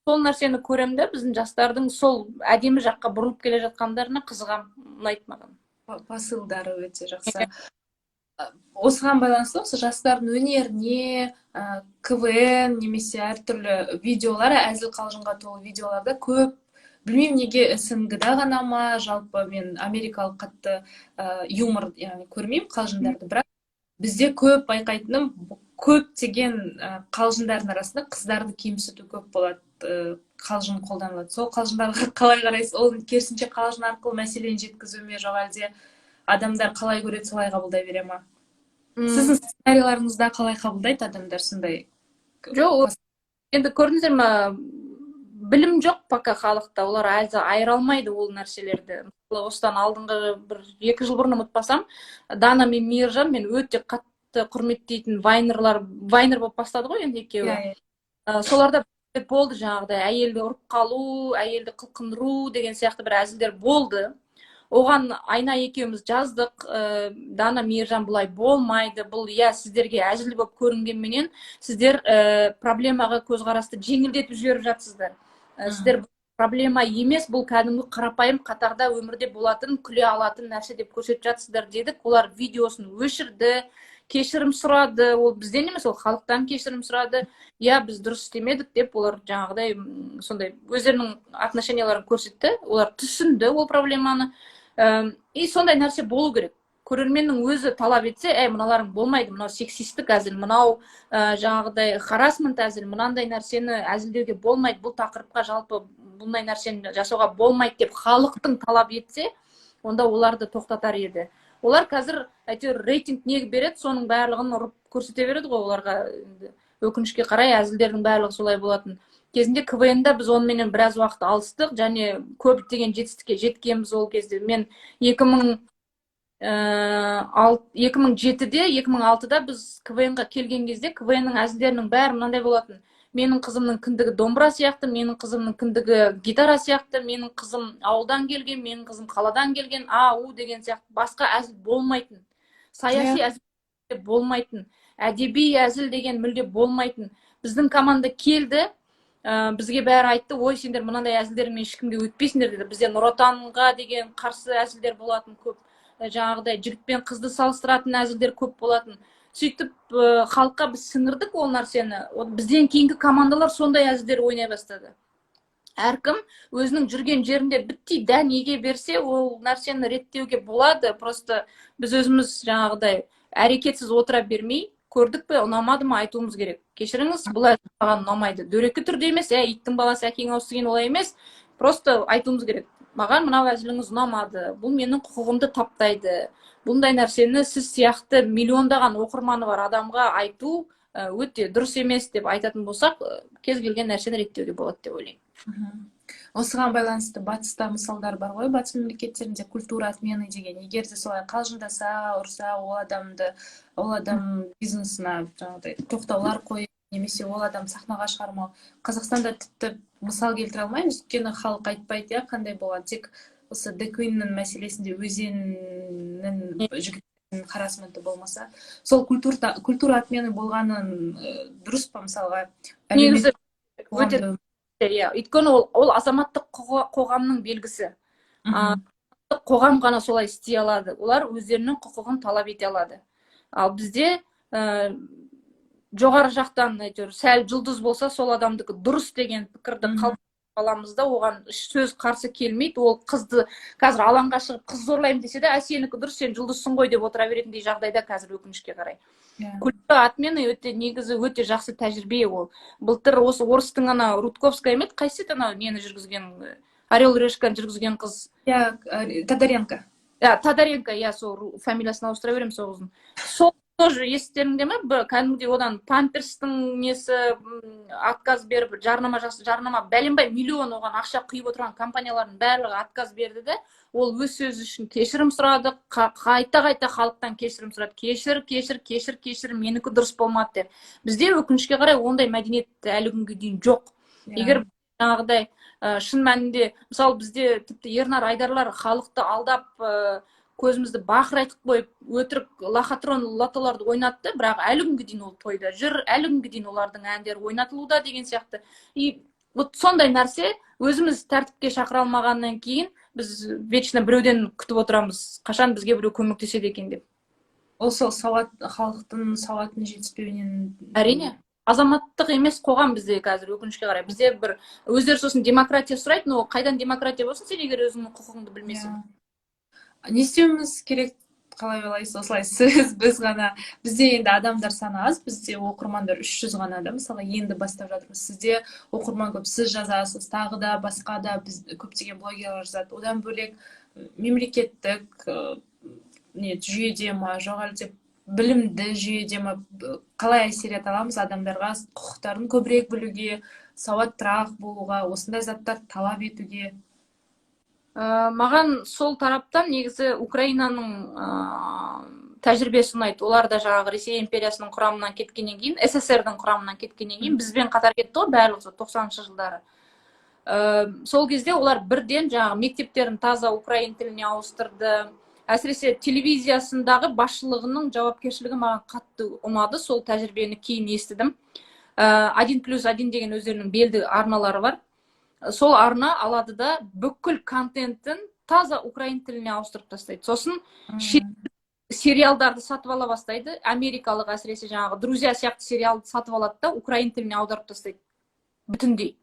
Сол нәрсені көремін да, біздің жастардың сол әдемі жаққа бұрылып келе жатқандарына қызығамын, ұнайды маған. Посылдары өте жақсы. Осыған байланысты осы жастардың өнеріне, КВН немесе әртүрлі видеолар, әзіл қалжыңға толы видеоларда көп, білмеймін неге, СНГ да ғана ма, жалпы мен америкалық қатты юмор, яғни көрмеймін қалжыңдарды, бірақ бізде көп байқайтыным, көптеген қалжыңдардың арасында қыздарды кемсіту көп болады, қалжың қолданылады. Сол қалжыңдарға қалай қарайсыз? Ол керісінше қалжың арқылы мәселені жеткізу ме, жоқ әлде адамдар қалай көреді, солай қабылдай бере ма? Сіздің сценарийларыңызда қалай қабылдайды адамдар сондай? Жоқ, енді көрдіңіздер ма, білім жоқ пока халықта, олар әлі айыра алмайды ол нәрселерді. Мысалы, осыдан алдыңғы бір 2 жыл бұрын, ұмытпасам, Дана мен Мейіржан, мен өте қатты құрметтейтін вайнерлар, вайнер болып бастады ғой енді екеуі. иә иә Соларда болды жаңағыдай әйелді ұрып қалу, әйелді қылқындыру деген сияқты бір әзілдер болды. Оған Айна екеуміз жаздық: «Дана, Мейіржан, бұлай болмайды, бұл, иә, сіздерге әзіл болып көрінгенменен, сіздер проблемаға көзқарасты жеңілдетіп жіберіп жатсыздар. Сіздер проблема емес, бұл кәдімгі қарапайым қатарда өмірде болатын, күле алатын нәрсе деп көрсетіп жатсыздар», — дедік. Олар видеосын өшірді, кешірім сұрады. Ол бізден емес, ол халықтан кешірім сұрады, иә, біз дұрыс істемедік деп. Олар жаңағыдай сондай өздерінің отношенияларын көрсетті, олар түсінді ол проблеманы. И сондай нәрсе болу керек: көрерменнің өзі талап етсе, «Әй, мыналарың болмайды, мынау сексистік әзіл, мынау жаңағыдай харасмент әзіл, мынандай нәрсені әзілдеуге болмайды, бұл тақырыпқа жалпы бұндай нәрсені жасауға болмайды» деп халықтың талап етсе, онда оларды тоқтатар еді. Олар қазір әйтеуір рейтинг не береді, соның барлығын ұрып көрсете береді ғой. Оларға енді, өкінішке қарай, әзілдердің барлығы солай болатын. Кезінде КВН да біз оныменен біраз уақыт алыстық және көптеген жетістікке жеткенбіз. Ол кезде мен 2007-де, 2006-да біз КВН-ға келген кезде КВН-ның әзілдерінің бәрі мынандай болатын: менің қызымның кіндігі домбыра сияқты, менің қызымның кіндігі гитара сияқты, менің қызым ауылдан келген, менің қызым қаладан келген, а у деген сияқты. Басқа әзіл болмайтын, саяси әзіл болмайтын, әдеби әзіл деген мүлде болмайтын. Біздің команда келді, бізге бәрі айтты: «Ой, сендер мынандай әзілдермен ешкімге өтпейсіңдер», – деді. Бізде Нұр Отанға деген қарсы әзілдер болатын көп, жаңағыдай жігіт пен қызды салыстыратын әзілдер көп болатын. Сөйтіп, халыққа біз сіңірдік ол нәрсені. Бізден кейінгі командалар сондай әзілдер ойнай бастады. Әркім өзінің жүрген жерінде біттей дән еге берсе, ол нәрсені реттеуге болады. Просто біз өзіміз жаңағыдай әрекетсіз отыра бермей, көрдік пе, ұнамады ма, айтуымыз керек: «Кешіріңіз, бұл әзіл маған ұнамайды». Дөрекі түрде емес, «Ә, иттің баласы, әкең ауыз тиген», олай емес. Просто айтуымыз керек: «Маған мынау әзіліңіз ұнамады, бұл менің құқығымды таптайды. Бұндай нәрсені сіз сияқты миллиондаған оқырманы бар адамға айту өте дұрыс емес», – деп айтатын болсақ, кез келген нәрсені реттеуге болады деп ойлаймын. Осыған байланысты батыста мысалдар бар ғой, батыс мемлекеттерінде культура отмены деген. Егер де солай қалжыңдаса, ұрса, ол адамды, ол адам бизнесына жаңағыдай тоқтаулар қойып немесе ол адам сахнаға шығармау. Қазақстанда тіпті мысал келтіре алмаймыз, өйткені халық айтпайды, иә, қандай болған. Тек осы The мәселесінде Өзеннің жігіттің харассменті болмаса, сол культура отмены болғанын дұрыс па, мысалға? Негізі өте, иә, өйткені ол азаматтық қоғамның белгісі. Қоғам ғана солай істей алады, олар өздерінің құқығын талап ете алады. Ал бізде жоғары жақтан әйтеуір сәл жұлдыз болса, сол адамдікі дұрыс деген пікірді қалып аламыз да, оған сөз қарсы келмейді. Ол қызды қазір алаңға шығып, қыз зорлаймын десе де, «Ә, сенікі дұрыс, сен жұлдызсың ғой» деп отыра беретіндей жағдайда қазір, өкінішке қарай. Культура отмены өте, негізі өте жақсы тәжірибе ол. Былтыр осы орыстың ана Рудковская ма еді, қайсысы еді, анау нені жүргізген, «Орел Решканы» жүргізген қыз? Иә, Тодоренко. Иә, Тодоренко, иә, сол, фамилиясын ауыстыра беремін сол қыздың. Сол тоже естеріңде ме, кәдімгідей одан памперстің несі отказ беріп, жарнама, жарнама бәленбай миллион оған ақша құйып отырған компаниялардың барлығы отказ берді де, ол өз сөзі үшін кешірім сұрады, қайта қайта халықтан кешірім сұрады: «Кешір, кешір, кешір, кешір, менікі дұрыс болмады», – деп. Бізде, өкінішке қарай, ондай мәдениет әлі күнге дейін жоқ. Егер жаңағыдай шын мәнінде, мысалы, бізде тіпті Ернар Айдарлар халықты алдап, көзімізді бақырайтып қойып, өтірік лохотрон, лотоларды ойнатты, бірақ әлі күнге дейін ол тойда жүр, әлі күнге дейін олардың әндері ойнатылуда деген сияқты. И вот сондай нәрсе, өзіміз тәртіпке шақыра алмағаннан кейін, біз вечно біреуден күтіп отырамыз, қашан бізге біреу көмектеседі екен деп. Ол сол сауат, халықтың сауатының жетіспеуінен. Әрине, азаматтық емес қоғам бізде қазір, өкінішке қарай. Бізде бір өздері сосын демократия сұрайды, но қайдан демократия болсын, сен егер өзіңнің құқығыңды білмесең? Не істеуіміз керек, қалай ойлайсыз? Осылай сіз, біз ғана, бізде енді адамдар саны аз, бізде оқырмандар 300 ғана да, мысалы, енді бастап жатырмыз. Сізде оқырман көп, сіз жазасыз, тағы да басқа да біз көптеген блогерлар жазады. Одан бөлек мемлекеттік не жүйеде ма, жоқ әлде білімді жүйеде ма, қалай әсер ете аламыз адамдарға құқықтарын көбірек білуге, сауаттырақ болуға, осындай заттар талап етуге? Маған сол тараптан негізі Украинаның тәжірибесі ұнайды. Олар да жаңағы Ресей империясының құрамынан кеткеннен кейін, СССР-дің құрамынан кеткеннен кейін, бізбен қатар кетті ғой барлығы сол 90-жылдары. Сол кезде олар бірден жаңағы мектептерін таза украин тіліне ауыстырды. Әсіресе телевизиясындағы басшылығының жауапкершілігі маған қатты ұнады. Сол тәжірибені кейін естідім. 1+1 деген өздерінің белді арналары бар. Сол арна алады да, бүкіл контентін таза украин тіліне ауыстырып тастайды. Сосын сериалдарды сатып ала бастайды, америкалық, әсіресе жаңағы «Друзья» сияқты сериалды сатып алады да, украин тіліне аударып тастайды бүтіндей.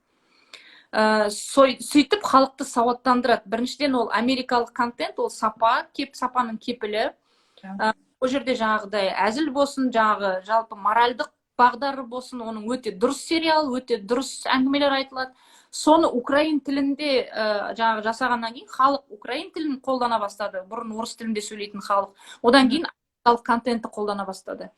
Сөйтіп халықты сауаттандырады. Біріншіден, ол америкалық контент, ол сапа, сапаның кепілі. Ол жерде жаңағыдай әзіл болсын, жаңағы жалпы моральдық бағдары болсын, оның өте дұрыс сериал, өте дұрыс әңгімелер айтылады. Соны украин тілінде жаңағы жасағаннан кейін халық украин тілін қолдана бастады, бұрын орыс тілінде сөйлейтін халық. Одан кейін контентті қолдана бастады.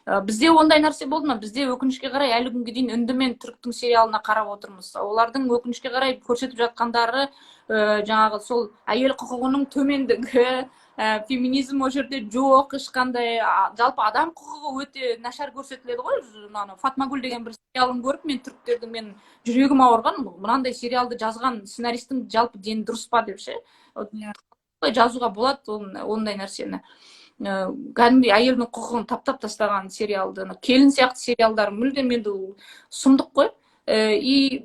Бізде ондай нәрсе болды ма? Бізде, өкінішке қарай, әлі күнге дейін үнді мен түріктің сериалына қарап отырмыз. Олардың, өкінішке қарай, көрсетіп жатқандары жаңағы сол әйел құқығының төмендігі, феминизм ол жерде жоқ ешқандай. Жалпы адам құқығы өте нашар көрсетіледі ғой. Мынаны, «Фатмагүл» деген бір сериалын көріп, мен түріктердің, мен жүрегім ауырған, мынандай сериалды жазған сценаристің жалпы дені дұрыс па деп ше. Қалай жазуға болады ондай нәрсені? Кәдімгідей әйелдің құқығын таптап тастаған сериалды. Ана «Келін» сияқты сериалдар мүлдем енді ол сұмдық қой. И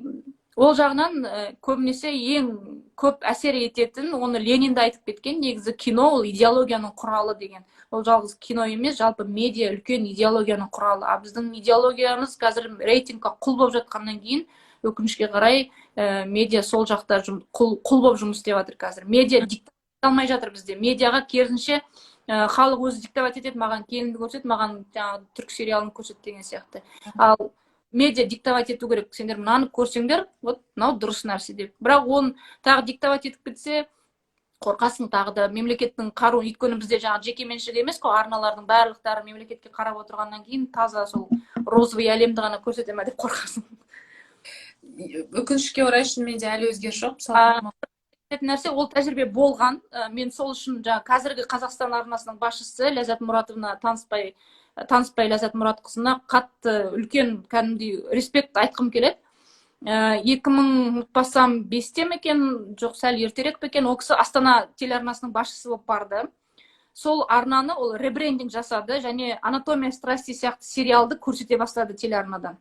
ол жағынан көбінесе ең көп әсер ететін, оны Ленин де айтып кеткен негізі, кино ол идеологияның құралы деген. Ол жалғыз кино емес, жалпы медиа үлкен идеологияның құралы. А біздің идеологиямыз қазір рейтингқа құл болып жатқаннан кейін, өкінішке қарай, медиа сол жақта құл болып жұмыс істеп жатыр. Қазір медиа диктовать алмай жатыр бізде. Медиаға керісінше халық өзі диктовать етеді: маған «Келінді» көрсет, маған жаңағы түрік сериалын көрсет деген сияқты. Ал медиа диктовать ету керек: сендер мынаны көрсеңдер, вот мынау дұрыс нәрсе деп. Бірақ оны тағы диктовать етіп кетсе, қорқасың тағы да мемлекеттің қаруы, өйткені бізде жаңағы жекеменшік емес қой арналардың барлықтары, мемлекетке қарап отырғаннан кейін таза сол розовый әлемді ғана көрсете ма деп қорқасың. Өкінішке орай, шынымен де әлі өзгеріс жоқ. Мысалы, нәрсе, ол тәжірибе болған. Мен сол үшін жаңа қазіргі Қазақстан арнасының басшысы Ләззат Мұратовна Таныспай Ләззат Мұратқызына қатты үлкен кәдімгідей респект айтқым келеді. 2000, ұмытпасам, 5-те ме екен, жоқ, сәл ертерек пе екен, ол кісі Астана телеарнасының басшысы болып барды. Сол арнаны ол ребрендинг жасады және «Анатомия страсти» сияқты сериалды көрсете бастады телеарнадан.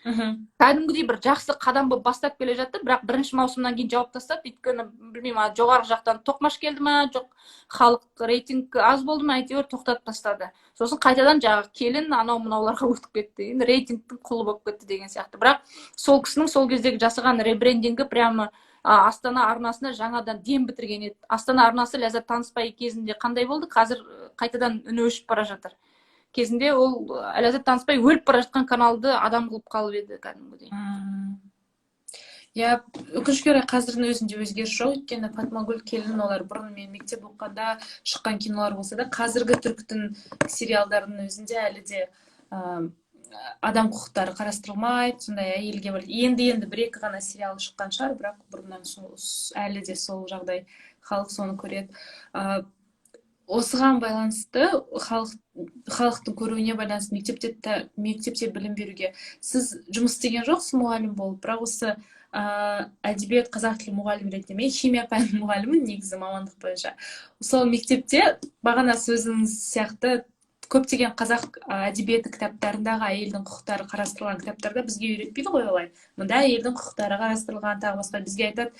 Кәдімгідей бір жақсы қадам болып бастап келе жатты, бірақ бірінші маусымнан кейін жауып тастады, өйткені білмеймін, жоғарғы жақтан тоқмаш келді ма, жоқ, халық рейтинг аз болды ма, әйтеуір тоқтатып тастады. Сосын қайтадан жаңағы «Келін», анау мынауларға өтіп кетті, енді рейтингтің құлы болып кетті деген сияқты. Бірақ сол кісінің сол кездегі жасаған ребрендингі прямо Астана арнасына жаңадан дем бітірген еді. Астана арнасы Ләззат Таныспай кезінде қандай болды, қазір қайтадан үні өшіп бара жатыр. Кезінде ол Ләззат Таныспай өліп бара жатқан каналды адам қылып қалып еді кәдімгідей. Иә, өкінішке орай, қазірдің өзінде өзгеріс жоқ, өйткені «Фатмагүл», «Келін» олар бұрын мен мектеп оқығанда шыққан кинолар болса да, қазіргі түріктің сериалдарының өзінде әлі де адам құқықтары қарастырылмайды. Сондай әйелге бір енді енді бір екі ғана сериал шыққан шығар, бірақ бұрыннан сол, әлі де сол жағдай, халық соны көреді. Осыған байланысты, халықтың көруіне байланысты мектепте білім беруге сіз жұмыс істеген жоқсыз мұғалім болып, бірақ осы әдебиет, қазақ тілі мұғалімі ретінде, мен химия пәнінің мұғалімімін негізі мамандық бойынша, сол мектепте бағана сөзіңіз сияқты көптеген қазақ әдебиеті кітаптарындағы әйелдің құқықтары қарастырылған кітаптарда бізге үйретпейді ғой олай, мында әйелдің құқықтары қарастырылған, тағы басқа. Бізге айтады: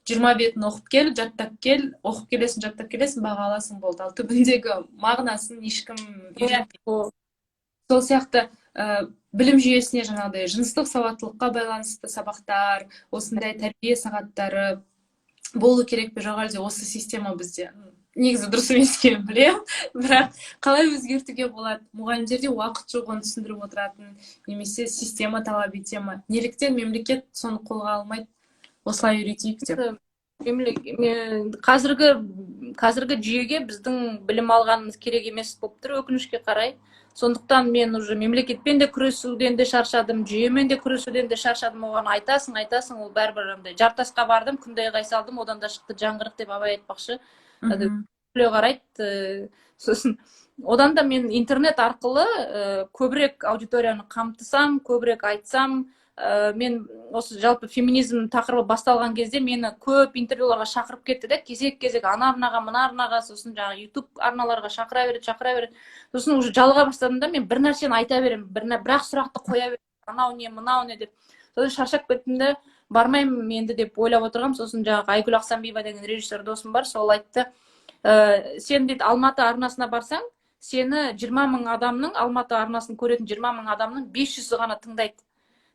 20 бетін оқып кел, жаттап кел, оқып келесің, жаттап келесің, баға аласың, болды. Ал түбіндегі мағынасын ешкім үйретпейді. Сол сияқты білім жүйесіне жаңағыдай жыныстық сауаттылыққа байланысты сабақтар, осындай тәрбие сағаттары болу керек пе, жоқ әлде осы система бізде негізі дұрыс емес екенін білемін, бірақ қалай өзгертуге болады? Мұғалімдерде уақыт жоқ оны түсіндіріп отыратын немесе система талап ете ма? Неліктен мемлекет соны қолға алмайды, осылай үйретейік деп? Қазіргі жүйеге біздің білім алғанымыз керек емес болып тұр, өкінішке қарай. Сондықтан мен уже мемлекетпен де күресуден де шаршадым, жүйемен де күресуден де шаршадым. Оған айтасың, айтасың, ол бәрібір андай жартасқа бардым, күнде айғай салдым, одан да шықты жаңғырық деп Абай айтпақшы, күле қарайды. Сосын одан да мен интернет арқылы көбірек аудиторияны қамтысам, көбірек айтсам. Мен осы жалпы феминизм тақырыбы басталған кезде мені көп интервьюларға шақырып кетті да, кезек кезек ана арнаға, мына арнаға, сосын жаңағы Ютуб арналарға шақыра береді, шақыра береді. Сосын уже жалыға бастадым да, мен бір нәрсені айта беремін, бір ақ сұрақты қоя беремін, анау не, мынау не деп. Сосын шаршап кеттім де, бармаймын енді деп ойлап отырғанмын. Сосын жаңағы Айгүл Ақсанбиева деген режиссер досым бар, сол айтты: «Сен, – дейді, – Алматы арнасына барсаң, сені 20 000 адамның, Алматы арнасын көретін 20 000 адамның 500-і ғана тыңдайды.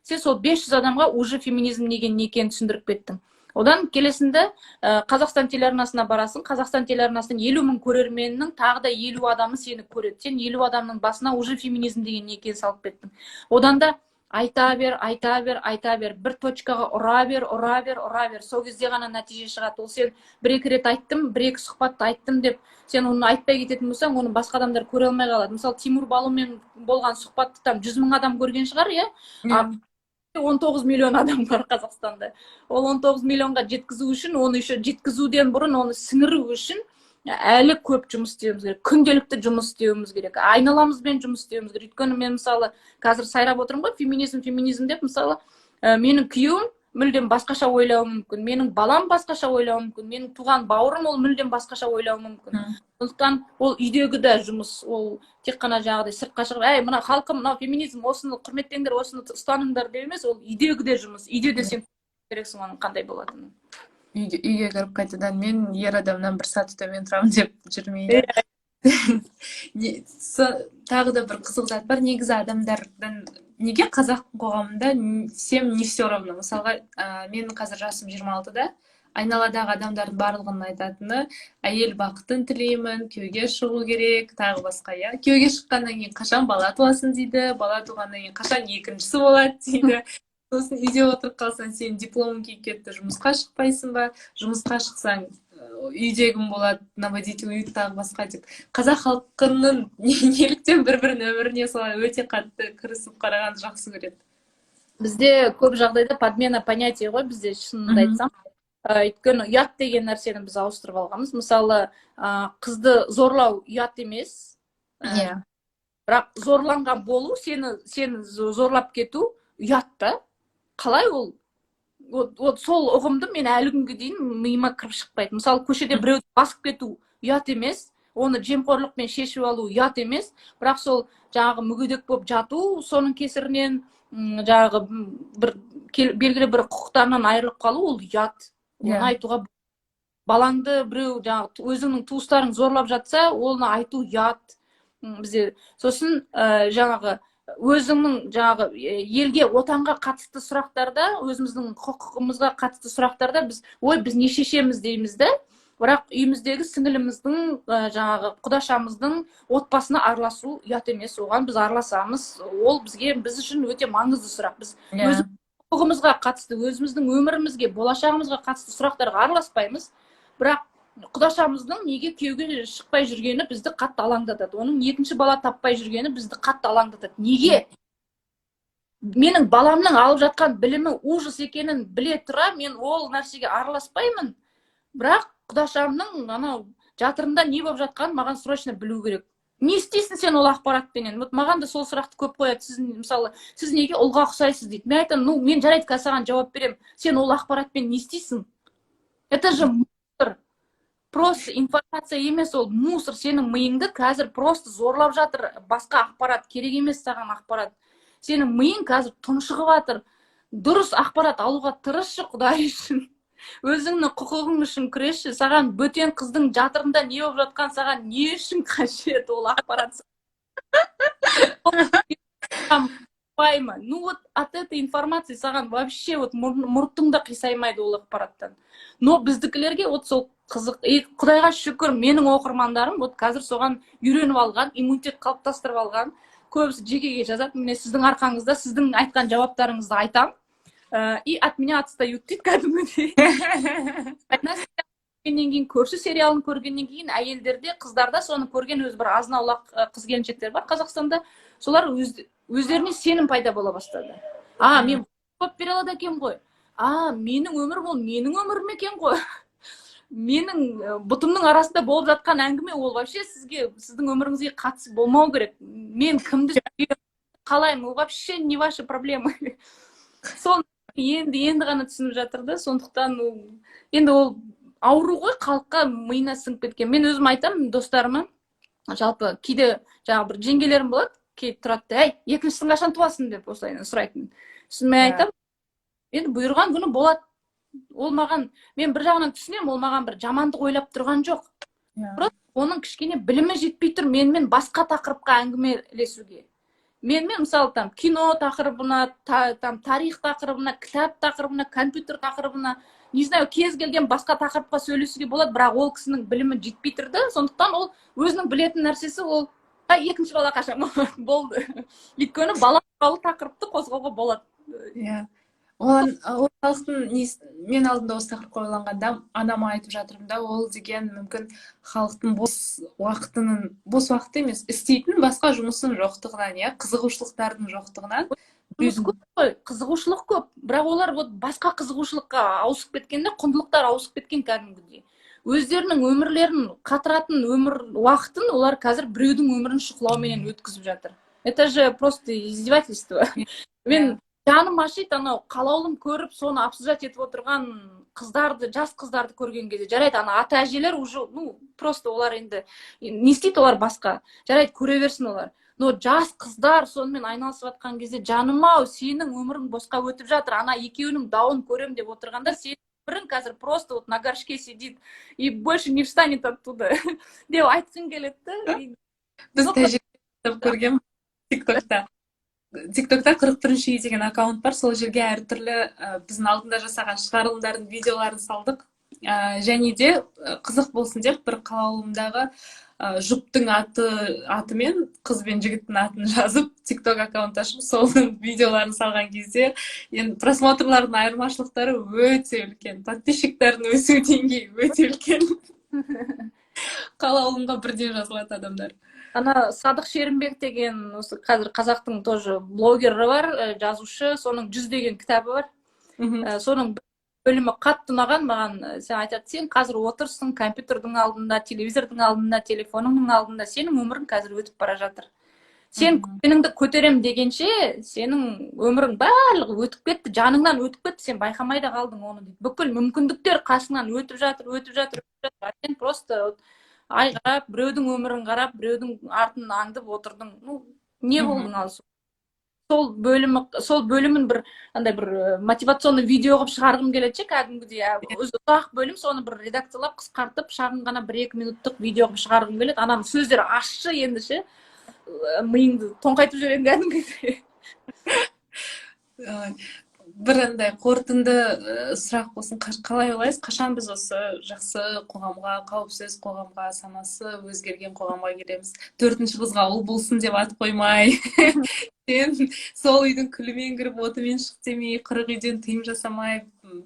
Сен сол 500 адамға уже феминизм деген не екенін түсіндіріп кеттің. Одан келесінде Қазақстан телеарнасына барасың, Қазақстан телеарнасының 50 000 көрерменінің тағы да 50 адамы сені көреді. Сен 50 адамның басына уже феминизм деген не екенін салып кеттің. Одан да Айта бер, айта бер, айта бер, бір точкаға ұра бер, ұра бер, ұра бер, сол кезде ғана нәтиже шығады. Ол сен бір екі рет айттым, бір екі сұхбатта айттым деп, сен оны айтпай кететін болсаң, оны басқа адамдар көре алмай қалады. Мысалы, Тимур Балумен болған сұхбатты там 100 000 адам көрген шығар, иә, а 19 миллион адам бар Қазақстанда. Ол 19 миллионға жеткізу үшін, оны еще жеткізуден бұрын оны сіңіру үшін әлі көп жұмыс істеуіміз керек, күнделікті жұмыс істеуіміз керек, айналамызбен жұмыс істеуіміз керек. Өйткені мен, мысалы, қазір сайрап отырмын ғой феминизм, феминизм деп. Мысалы, менің күйеуім мүлдем басқаша ойлауы мүмкін, менің балам басқаша ойлауы мүмкін, менің туған бауырым ол мүлдем басқаша ойлауы мүмкін. Сондықтан ол үйдегі де жұмыс. Ол тек қана жаңағыдай сыртқа шығып, әй, мына халқым, мынау феминизм, осыны құрметтеңдер, осыны ұстаныңдар деп емес, ол үйдегі де жұмыс. Үйде де сен керексің оның қандай болатынын. Үйге кіріп, қайтадан мен ер адамнан бір саты төмен тұрамын деп жүрмей. Тағы да бір қызық зат бар негізі: адамдардың неге қазақ қоғамында всем не все равно? Мысалға, менің қазір жасым 26-да, айналадағы адамдардың барлығының айтатыны: әйел бақытын тілеймін, күйеуге шығу керек, тағы басқа, иә. Күйеуге шыққаннан кейін қашан бала туасың дейді, бала туғаннан кейін қашан екіншісі болады дейді. Сосын үйде отырып қалсаң, сенің дипломың күйіп кетті, жұмысқа шықпайсың ба? Жұмысқа шықсаң, үйде кім болады, наводить уют, тағы басқа деп. Қазақ халқының неліктен бір бірінің өміріне солай өте қатты кірісіп қарағанды жақсы көреді? Бізде көп жағдайда подмена понятий ғой бізде, шынымды айтсам. Өйткені ұят деген нәрсені біз ауыстырып алғанбыз. Мысалы, қызды зорлау ұят емес, бірақ зорланған болу, сені зорлап кету ұят та. Қалай ол? Вот сол ұғымды мен әлі күнге дейін миыма кіріп шықпайды. Мысалы, көшеде біреуді басып кету ұят емес, оны жемқорлықпен шешіп алу ұят емес, бірақ сол жаңағы мүгедек болып жату, соның кесірінен жаңағы бір белгілі бір құқықтарынан айырылып қалу, ол ұят. Оны айтуға, балаңды біреу, жаңағы өзіңнің туыстарың зорлап жатса, оны айту ұят. Бізде сосын жаңағы өзіңнің жаңағы елге, отанға қатысты сұрақтарда, өзіміздің құқығымызға қатысты сұрақтарда біз ой, біз не шешеміз дейміз да, бірақ үйіміздегі сіңіліміздің, жаңағы құдашамыздың отбасына араласу ұят емес, оған біз араласамыз. Ол бізге, біз үшін өте маңызды сұрақ. Біз өз құқығымызға қатысты, өзіміздің өмірімізге, болашағымызға қатысты сұрақтарға араласпаймыз, бірақ құдашамыздың неге күйеуге шықпай жүргені бізді қатты алаңдатады, оның екінші бала таппай жүргені бізді қатты алаңдатады. Неге менің баламның алып жатқан білімі ужас екенін біле тұра, мен ол нәрсеге араласпаймын, бірақ құдашамның анау жатырында не болып жатқанын маған срочно білу керек? Не істейсің сен ол ақпаратпенен? Вот маған да сол сұрақты көп қояды. Сіз, мысалы, сіз неге ұлға ұқсайсыз дейді. Мен айтамын: ну, мен, жарайды, қазір саған жауап беремін, сен ол ақпаратпен не істейсің? Это же мусор, просто информация емес, ол мусор. Сенің миыңды қазір просто зорлап жатыр басқа ақпарат, керек емес саған ақпарат. Сенің миың қазір тұншығып жатыр. Дұрыс ақпарат алуға тырысшы, құдай үшін, өзіңнің құқығың үшін күресші. Саған бөтен қыздың жатырында не болып жатқан, саған не үшін қажет ол ақпарат? Ма, ну вот от этой информации саған вообще вот мұртың да қисаймайды ол ақпараттан. Но біздікілерге вот сол қызық. И құдайға шүкір, менің оқырмандарым вот қазір соған үйреніп алған, иммунитет қалыптастырып алған. Көбісі жекеге жазады: міне, сіздің арқаңызда, сіздің айтқан жауаптарыңызды айтамын, и от меня отстают дейді кәдімгідей. Көргеннен кейін, көрші сериалын көргеннен кейін, әйелдерде, қыздарда, соны көрген өзі бір азын аулақ қыз келіншектер бар Қазақстанда, солар өздеріне сенім пайда бола бастады: а мен жауап бере алады екенмін ғой, а менің өмірім ол менің өмірім екен ғой, менің бұтымның арасында болып жатқан әңгіме ол вообще сізге, сіздің өміріңізге қатысы болмау керек. Мен кімді сүйемін, қалаймын, ол вообще не ваши проблемы. Сол енді енді ғана түсініп жатыр да. Сондықтан ол енді ол ауру ғой, халыққа, миына сіңіп кеткен. Мен өзім айтамын достарыма, жалпы кейде жаңағы бір жеңгелерім болады, келіп тұрады да, әй, екіншісін қашан туасың деп осылай сұрайтын. Сосын мен айтамын: енді бұйырған күні болады. Ол маған, мен бір жағынан түсінемін, ол маған бір жамандық ойлап тұрған жоқ. Просто оның кішкене білімі жетпей тұр менімен басқа тақырыпқа әңгімелесуге. Менімен, мысалы, там кино тақырыбына, там тарих тақырыбына, кітап тақырыбына, компьютер тақырыбына, не знаю, кез келген басқа тақырыпқа сөйлесуге болады, бірақ ол кісінің білімі жетпей тұр да. Сондықтан ол өзінің білетін нәрсесі ол: әй, Екінші бала қашан болды? Өйткені бала туралы тақырыпты қозғауға болады. Иә, оған ол халықтың мен алдында осы тақырыпқа ойланғанда, анама айтып жатырмын да, ол деген мүмкін халықтың бос уақытының, бос уақыты емес, істейтін басқа жұмысының жоқтығынан, иә, қызығушылықтардың жоқтығынан. Жұмыс көп қой, қызығушылық көп, бірақ олар вот басқа қызығушылыққа ауысып кеткен де, құндылықтар ауысып кеткен. Кәдімгідей өздерінің өмірлерін қатыратын өмір уақытын олар қазір біреудің өмірін шұқылауменен өткізіп жатыр. Это же просто издевательство. Мен жаным ашиды анау Қалаулым көріп, соны обсуждать етіп отырған қыздарды, жас қыздарды көрген кезде. Жарайды, ана ата әжелер уже, ну, просто олар енді не істейді олар басқа, жарайды, көре берсін олар. Но жас қыздар сонымен айналысып жатқан кезде, жаным ау, сенің өмірің босқа өтіп жатыр. Ана екеуінің дауын көрем деп отырғанда, сенің өмірің қазір просто вот на горшке сидит и больше не встанет оттуда деп айтқым келеді да. Біз тәжірибе көрген Тиктокта 41-үй деген аккаунт бар. Сол жерге әртүрлі біздің алдында жасаған шығарылымдардың видеоларын салдық. Және де қызық болсын деп, бір Қалаулымдағы жұптың атымен, қыз бен жігіттің атын жазып, Тикток аккаунт ашып, соның видеоларын салған кезде, енді просмотрлардың айырмашылықтары өте үлкен, подписчиктердің өсу деңгейі өте үлкен. Қалаулымға бірден жазылады адамдар. Ана Садық Шерімбек деген осы қазір қазақтың тоже блогері бар, жазушы, соның «Жүз» деген кітабы бар. Соның бөлімі қатты ұнаған маған. Сен айтады, сен қазір отырсың компьютердің алдында, телевизордың алдында, телефоныңның алдында, сенің өмірің қазір өтіп бара жатыр. Сен көтеніңді көтерем дегенше, сенің өмірің барлығы өтіп кетті, жаныңнан өтіп кетті, сен байқамай да қалдың оны дейді. Бүкіл мүмкіндіктер қасыңнан өтіп жатыр, өтіп жатыр, өтіп жатыр, а сен просто вот ай қарап, біреудің өмірін қарап, біреудің артын аңдып отырдың. Ну не болдың? Ал сол бөлімі, сол бөлімін бір андай бір мотивационный видео қылып шығарғым келеді ше кәдімгідей. Өзі ұзақ бөлім, соны бір редакциялап, қысқартып, шағын ғана бір екі минуттық видео қылып шығарғым келеді. Ананың сөздері ащы енді ше, миыңды тоңқайтып жібереді кәдімгідей. Бір андай қорытынды сұрақ болсын. Қалай ойлайсыз, қашан біз осы жақсы қоғамға, қауіпсіз қоғамға, санасы өзгерген қоғамға келеміз? Төртінші қызға ұл болсын деп ат қоймай, сен сол үйдің күлімен кіріп, отымен шық демей, 40 үйден тыйым жасамай,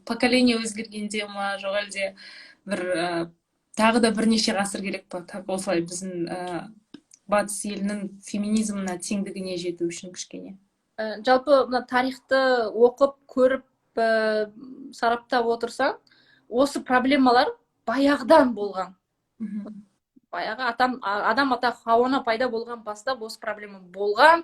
поколение өзгергенде ма, жоқ әлде бір тағы да бірнеше ғасыр керек па, так осылай біздің батыс елінің феминизмына, теңдігіне жету үшін кішкене? Жалпы мына тарихты оқып көріп, сараптап отырсаң, осы проблемалар баяғыдан болған. Баяғы Адам ата, Хауа ана пайда болған бастап осы проблема болған.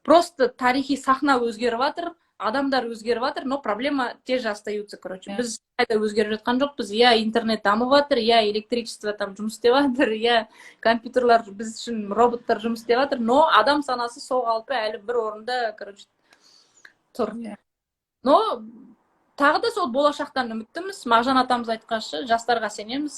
Просто тарихи сахна өзгеріп жатыр, адамдар өзгеріп жатыр, но проблема те же остаются, короче. Біз қайда өзгеріп жатқан жоқпыз. Иә, интернет дамып жатыр, иә, электричество там жұмыс істеп жатыр, иә, компьютерлар біз үшін, роботтар жұмыс істеп жатыр, но адам санасы сол қалпы, әлі бір орында, короче, тұр. Но тағы да сол болашақтан үміттіміз. Мағжан атамыз айтқанша, жастарға сенеміз.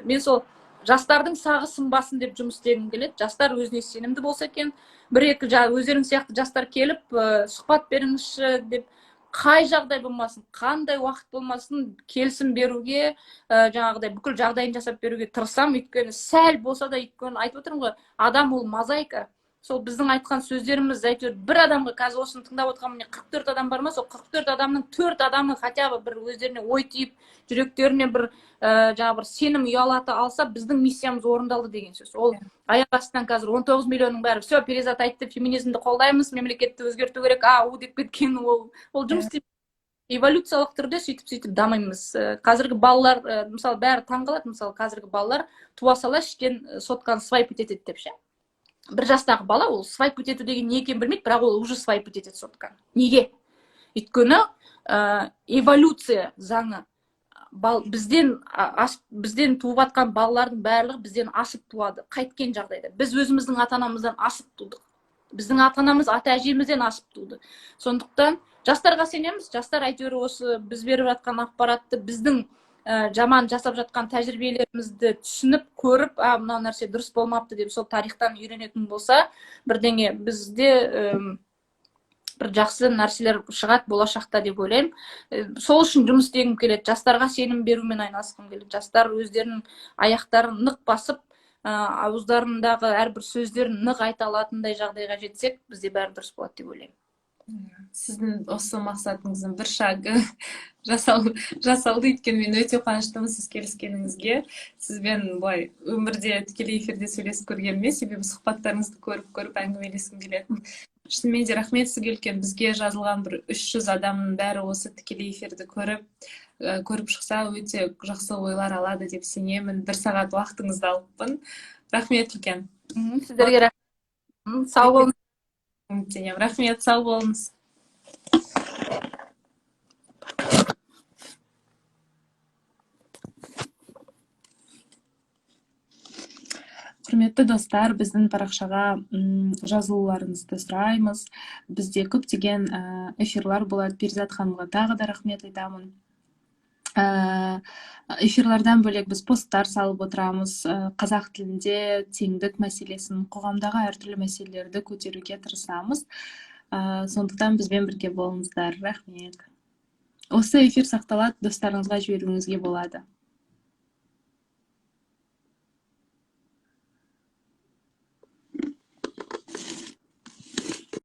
Мен сол жастардың сағы сынбасын деп жұмыс істегім келеді. Жастар өзіне сенімді болса екен. Бір екі өздерің сияқты жастар келіп, сұхбат беріңізші деп, қай жағдай болмасын, қандай уақыт болмасын, келісім беруге, жаңағыдай бүкіл жағдайын жасап беруге тырысамын. Өйткені сәл болса да, өйткені айтып отырмын ғой, адам ол мозаика. Сол біздің айтқан сөздеріміз әйтеуір бір адамға, қазір осыны тыңдап отырған, міне, 44 адам бар ма, сол 44 адамның төрт адамы хотя бы бір өздеріне ой түйіп, жүректеріне бір жаңағы бір сенім ұялата алса, біздің миссиямыз орындалды деген сөз. Ол аяқ астынан қазір 19 миллионның бәрі «Все, Перизат айтты, феминизмді қолдаймыз, мемлекетті өзгерту керек», а у деп кеткен, ол жұмыс істемейді. Эволюциялық түрде сөйтіп сөйтіп дамимыз. Қазіргі балалар, мысалы, бәрі таңқалады, мысалы, қазіргі балалар туа сала іштен сотканы свайпить етеді деп ше. 1 жастағы бала ол свайпить ету деген не екенін білмейді, бірақ ол уже свайпить етеді сотканы. Неге? Өйткені эволюция заңы. Бізден туып жатқан балалардың барлығы бізден асып туады. Қайткен жағдайда біз өзіміздің ата анамыздан асып тудық, біздің ата анамыз ата әжемізден асып туды. Сондықтан жастарға сенеміз. Жастар әйтеуір осы біз беріп жатқан ақпаратты, біздің жаман жасап жатқан тәжірибелерімізді түсініп көріп, а мынау нәрсе дұрыс болмапты деп, сол тарихтан үйренетін болса, бірдеңе бізде бір жақсы нәрселер шығады болашақта деп ойлаймын. Сол үшін жұмыс істегім келеді, жастарға сенім берумен айналысқым келеді. Жастар өздерінің аяқтарын нық басып Ауыздарындағы әрбір сөздерін нық айта алатындай жағдайға жетсек, бізде бәрі дұрыс болады деп ойлаймын. Сіздің осы мақсатыңыздың бір шагы жасалды, өйткені мен өте қуаныштымын сіз келіскеніңізге. Сізбен былай өмірде тікелей эфирде сөйлесіп көргеніме, себебі сұхбаттарыңызды көріп көріп әңгімелескім келетін. Шынымен де рахмет сізге үлкен. Бізге жазылған бір 300 адамның бәрі осы тікелей эфирді көріп шықса, өте жақсы ойлар алады деп сенемін. Бір сағат уақытыңызды алыппын, рахмет үлкен. Сіздерге рахмет, сау болыңыз. Үміттенемін. Рахмет, сау болыңыз. Құрметті достар, біздің парақшаға жазылуларыңызды сұраймыз. Бізде көптеген эфирлар болады. Перизат ханымға тағы да рахмет айтамын. Эфирлардан бөлек біз посттар салып отырамыз. Қазақ тілінде теңдік мәселесін, қоғамдағы әртүрлі мәселелерді көтеруге тырысамыз. Сондықтан бізбен бірге болыңыздар. Рахмет. Осы эфир сақталады, достарыңызға жіберуіңізге болады.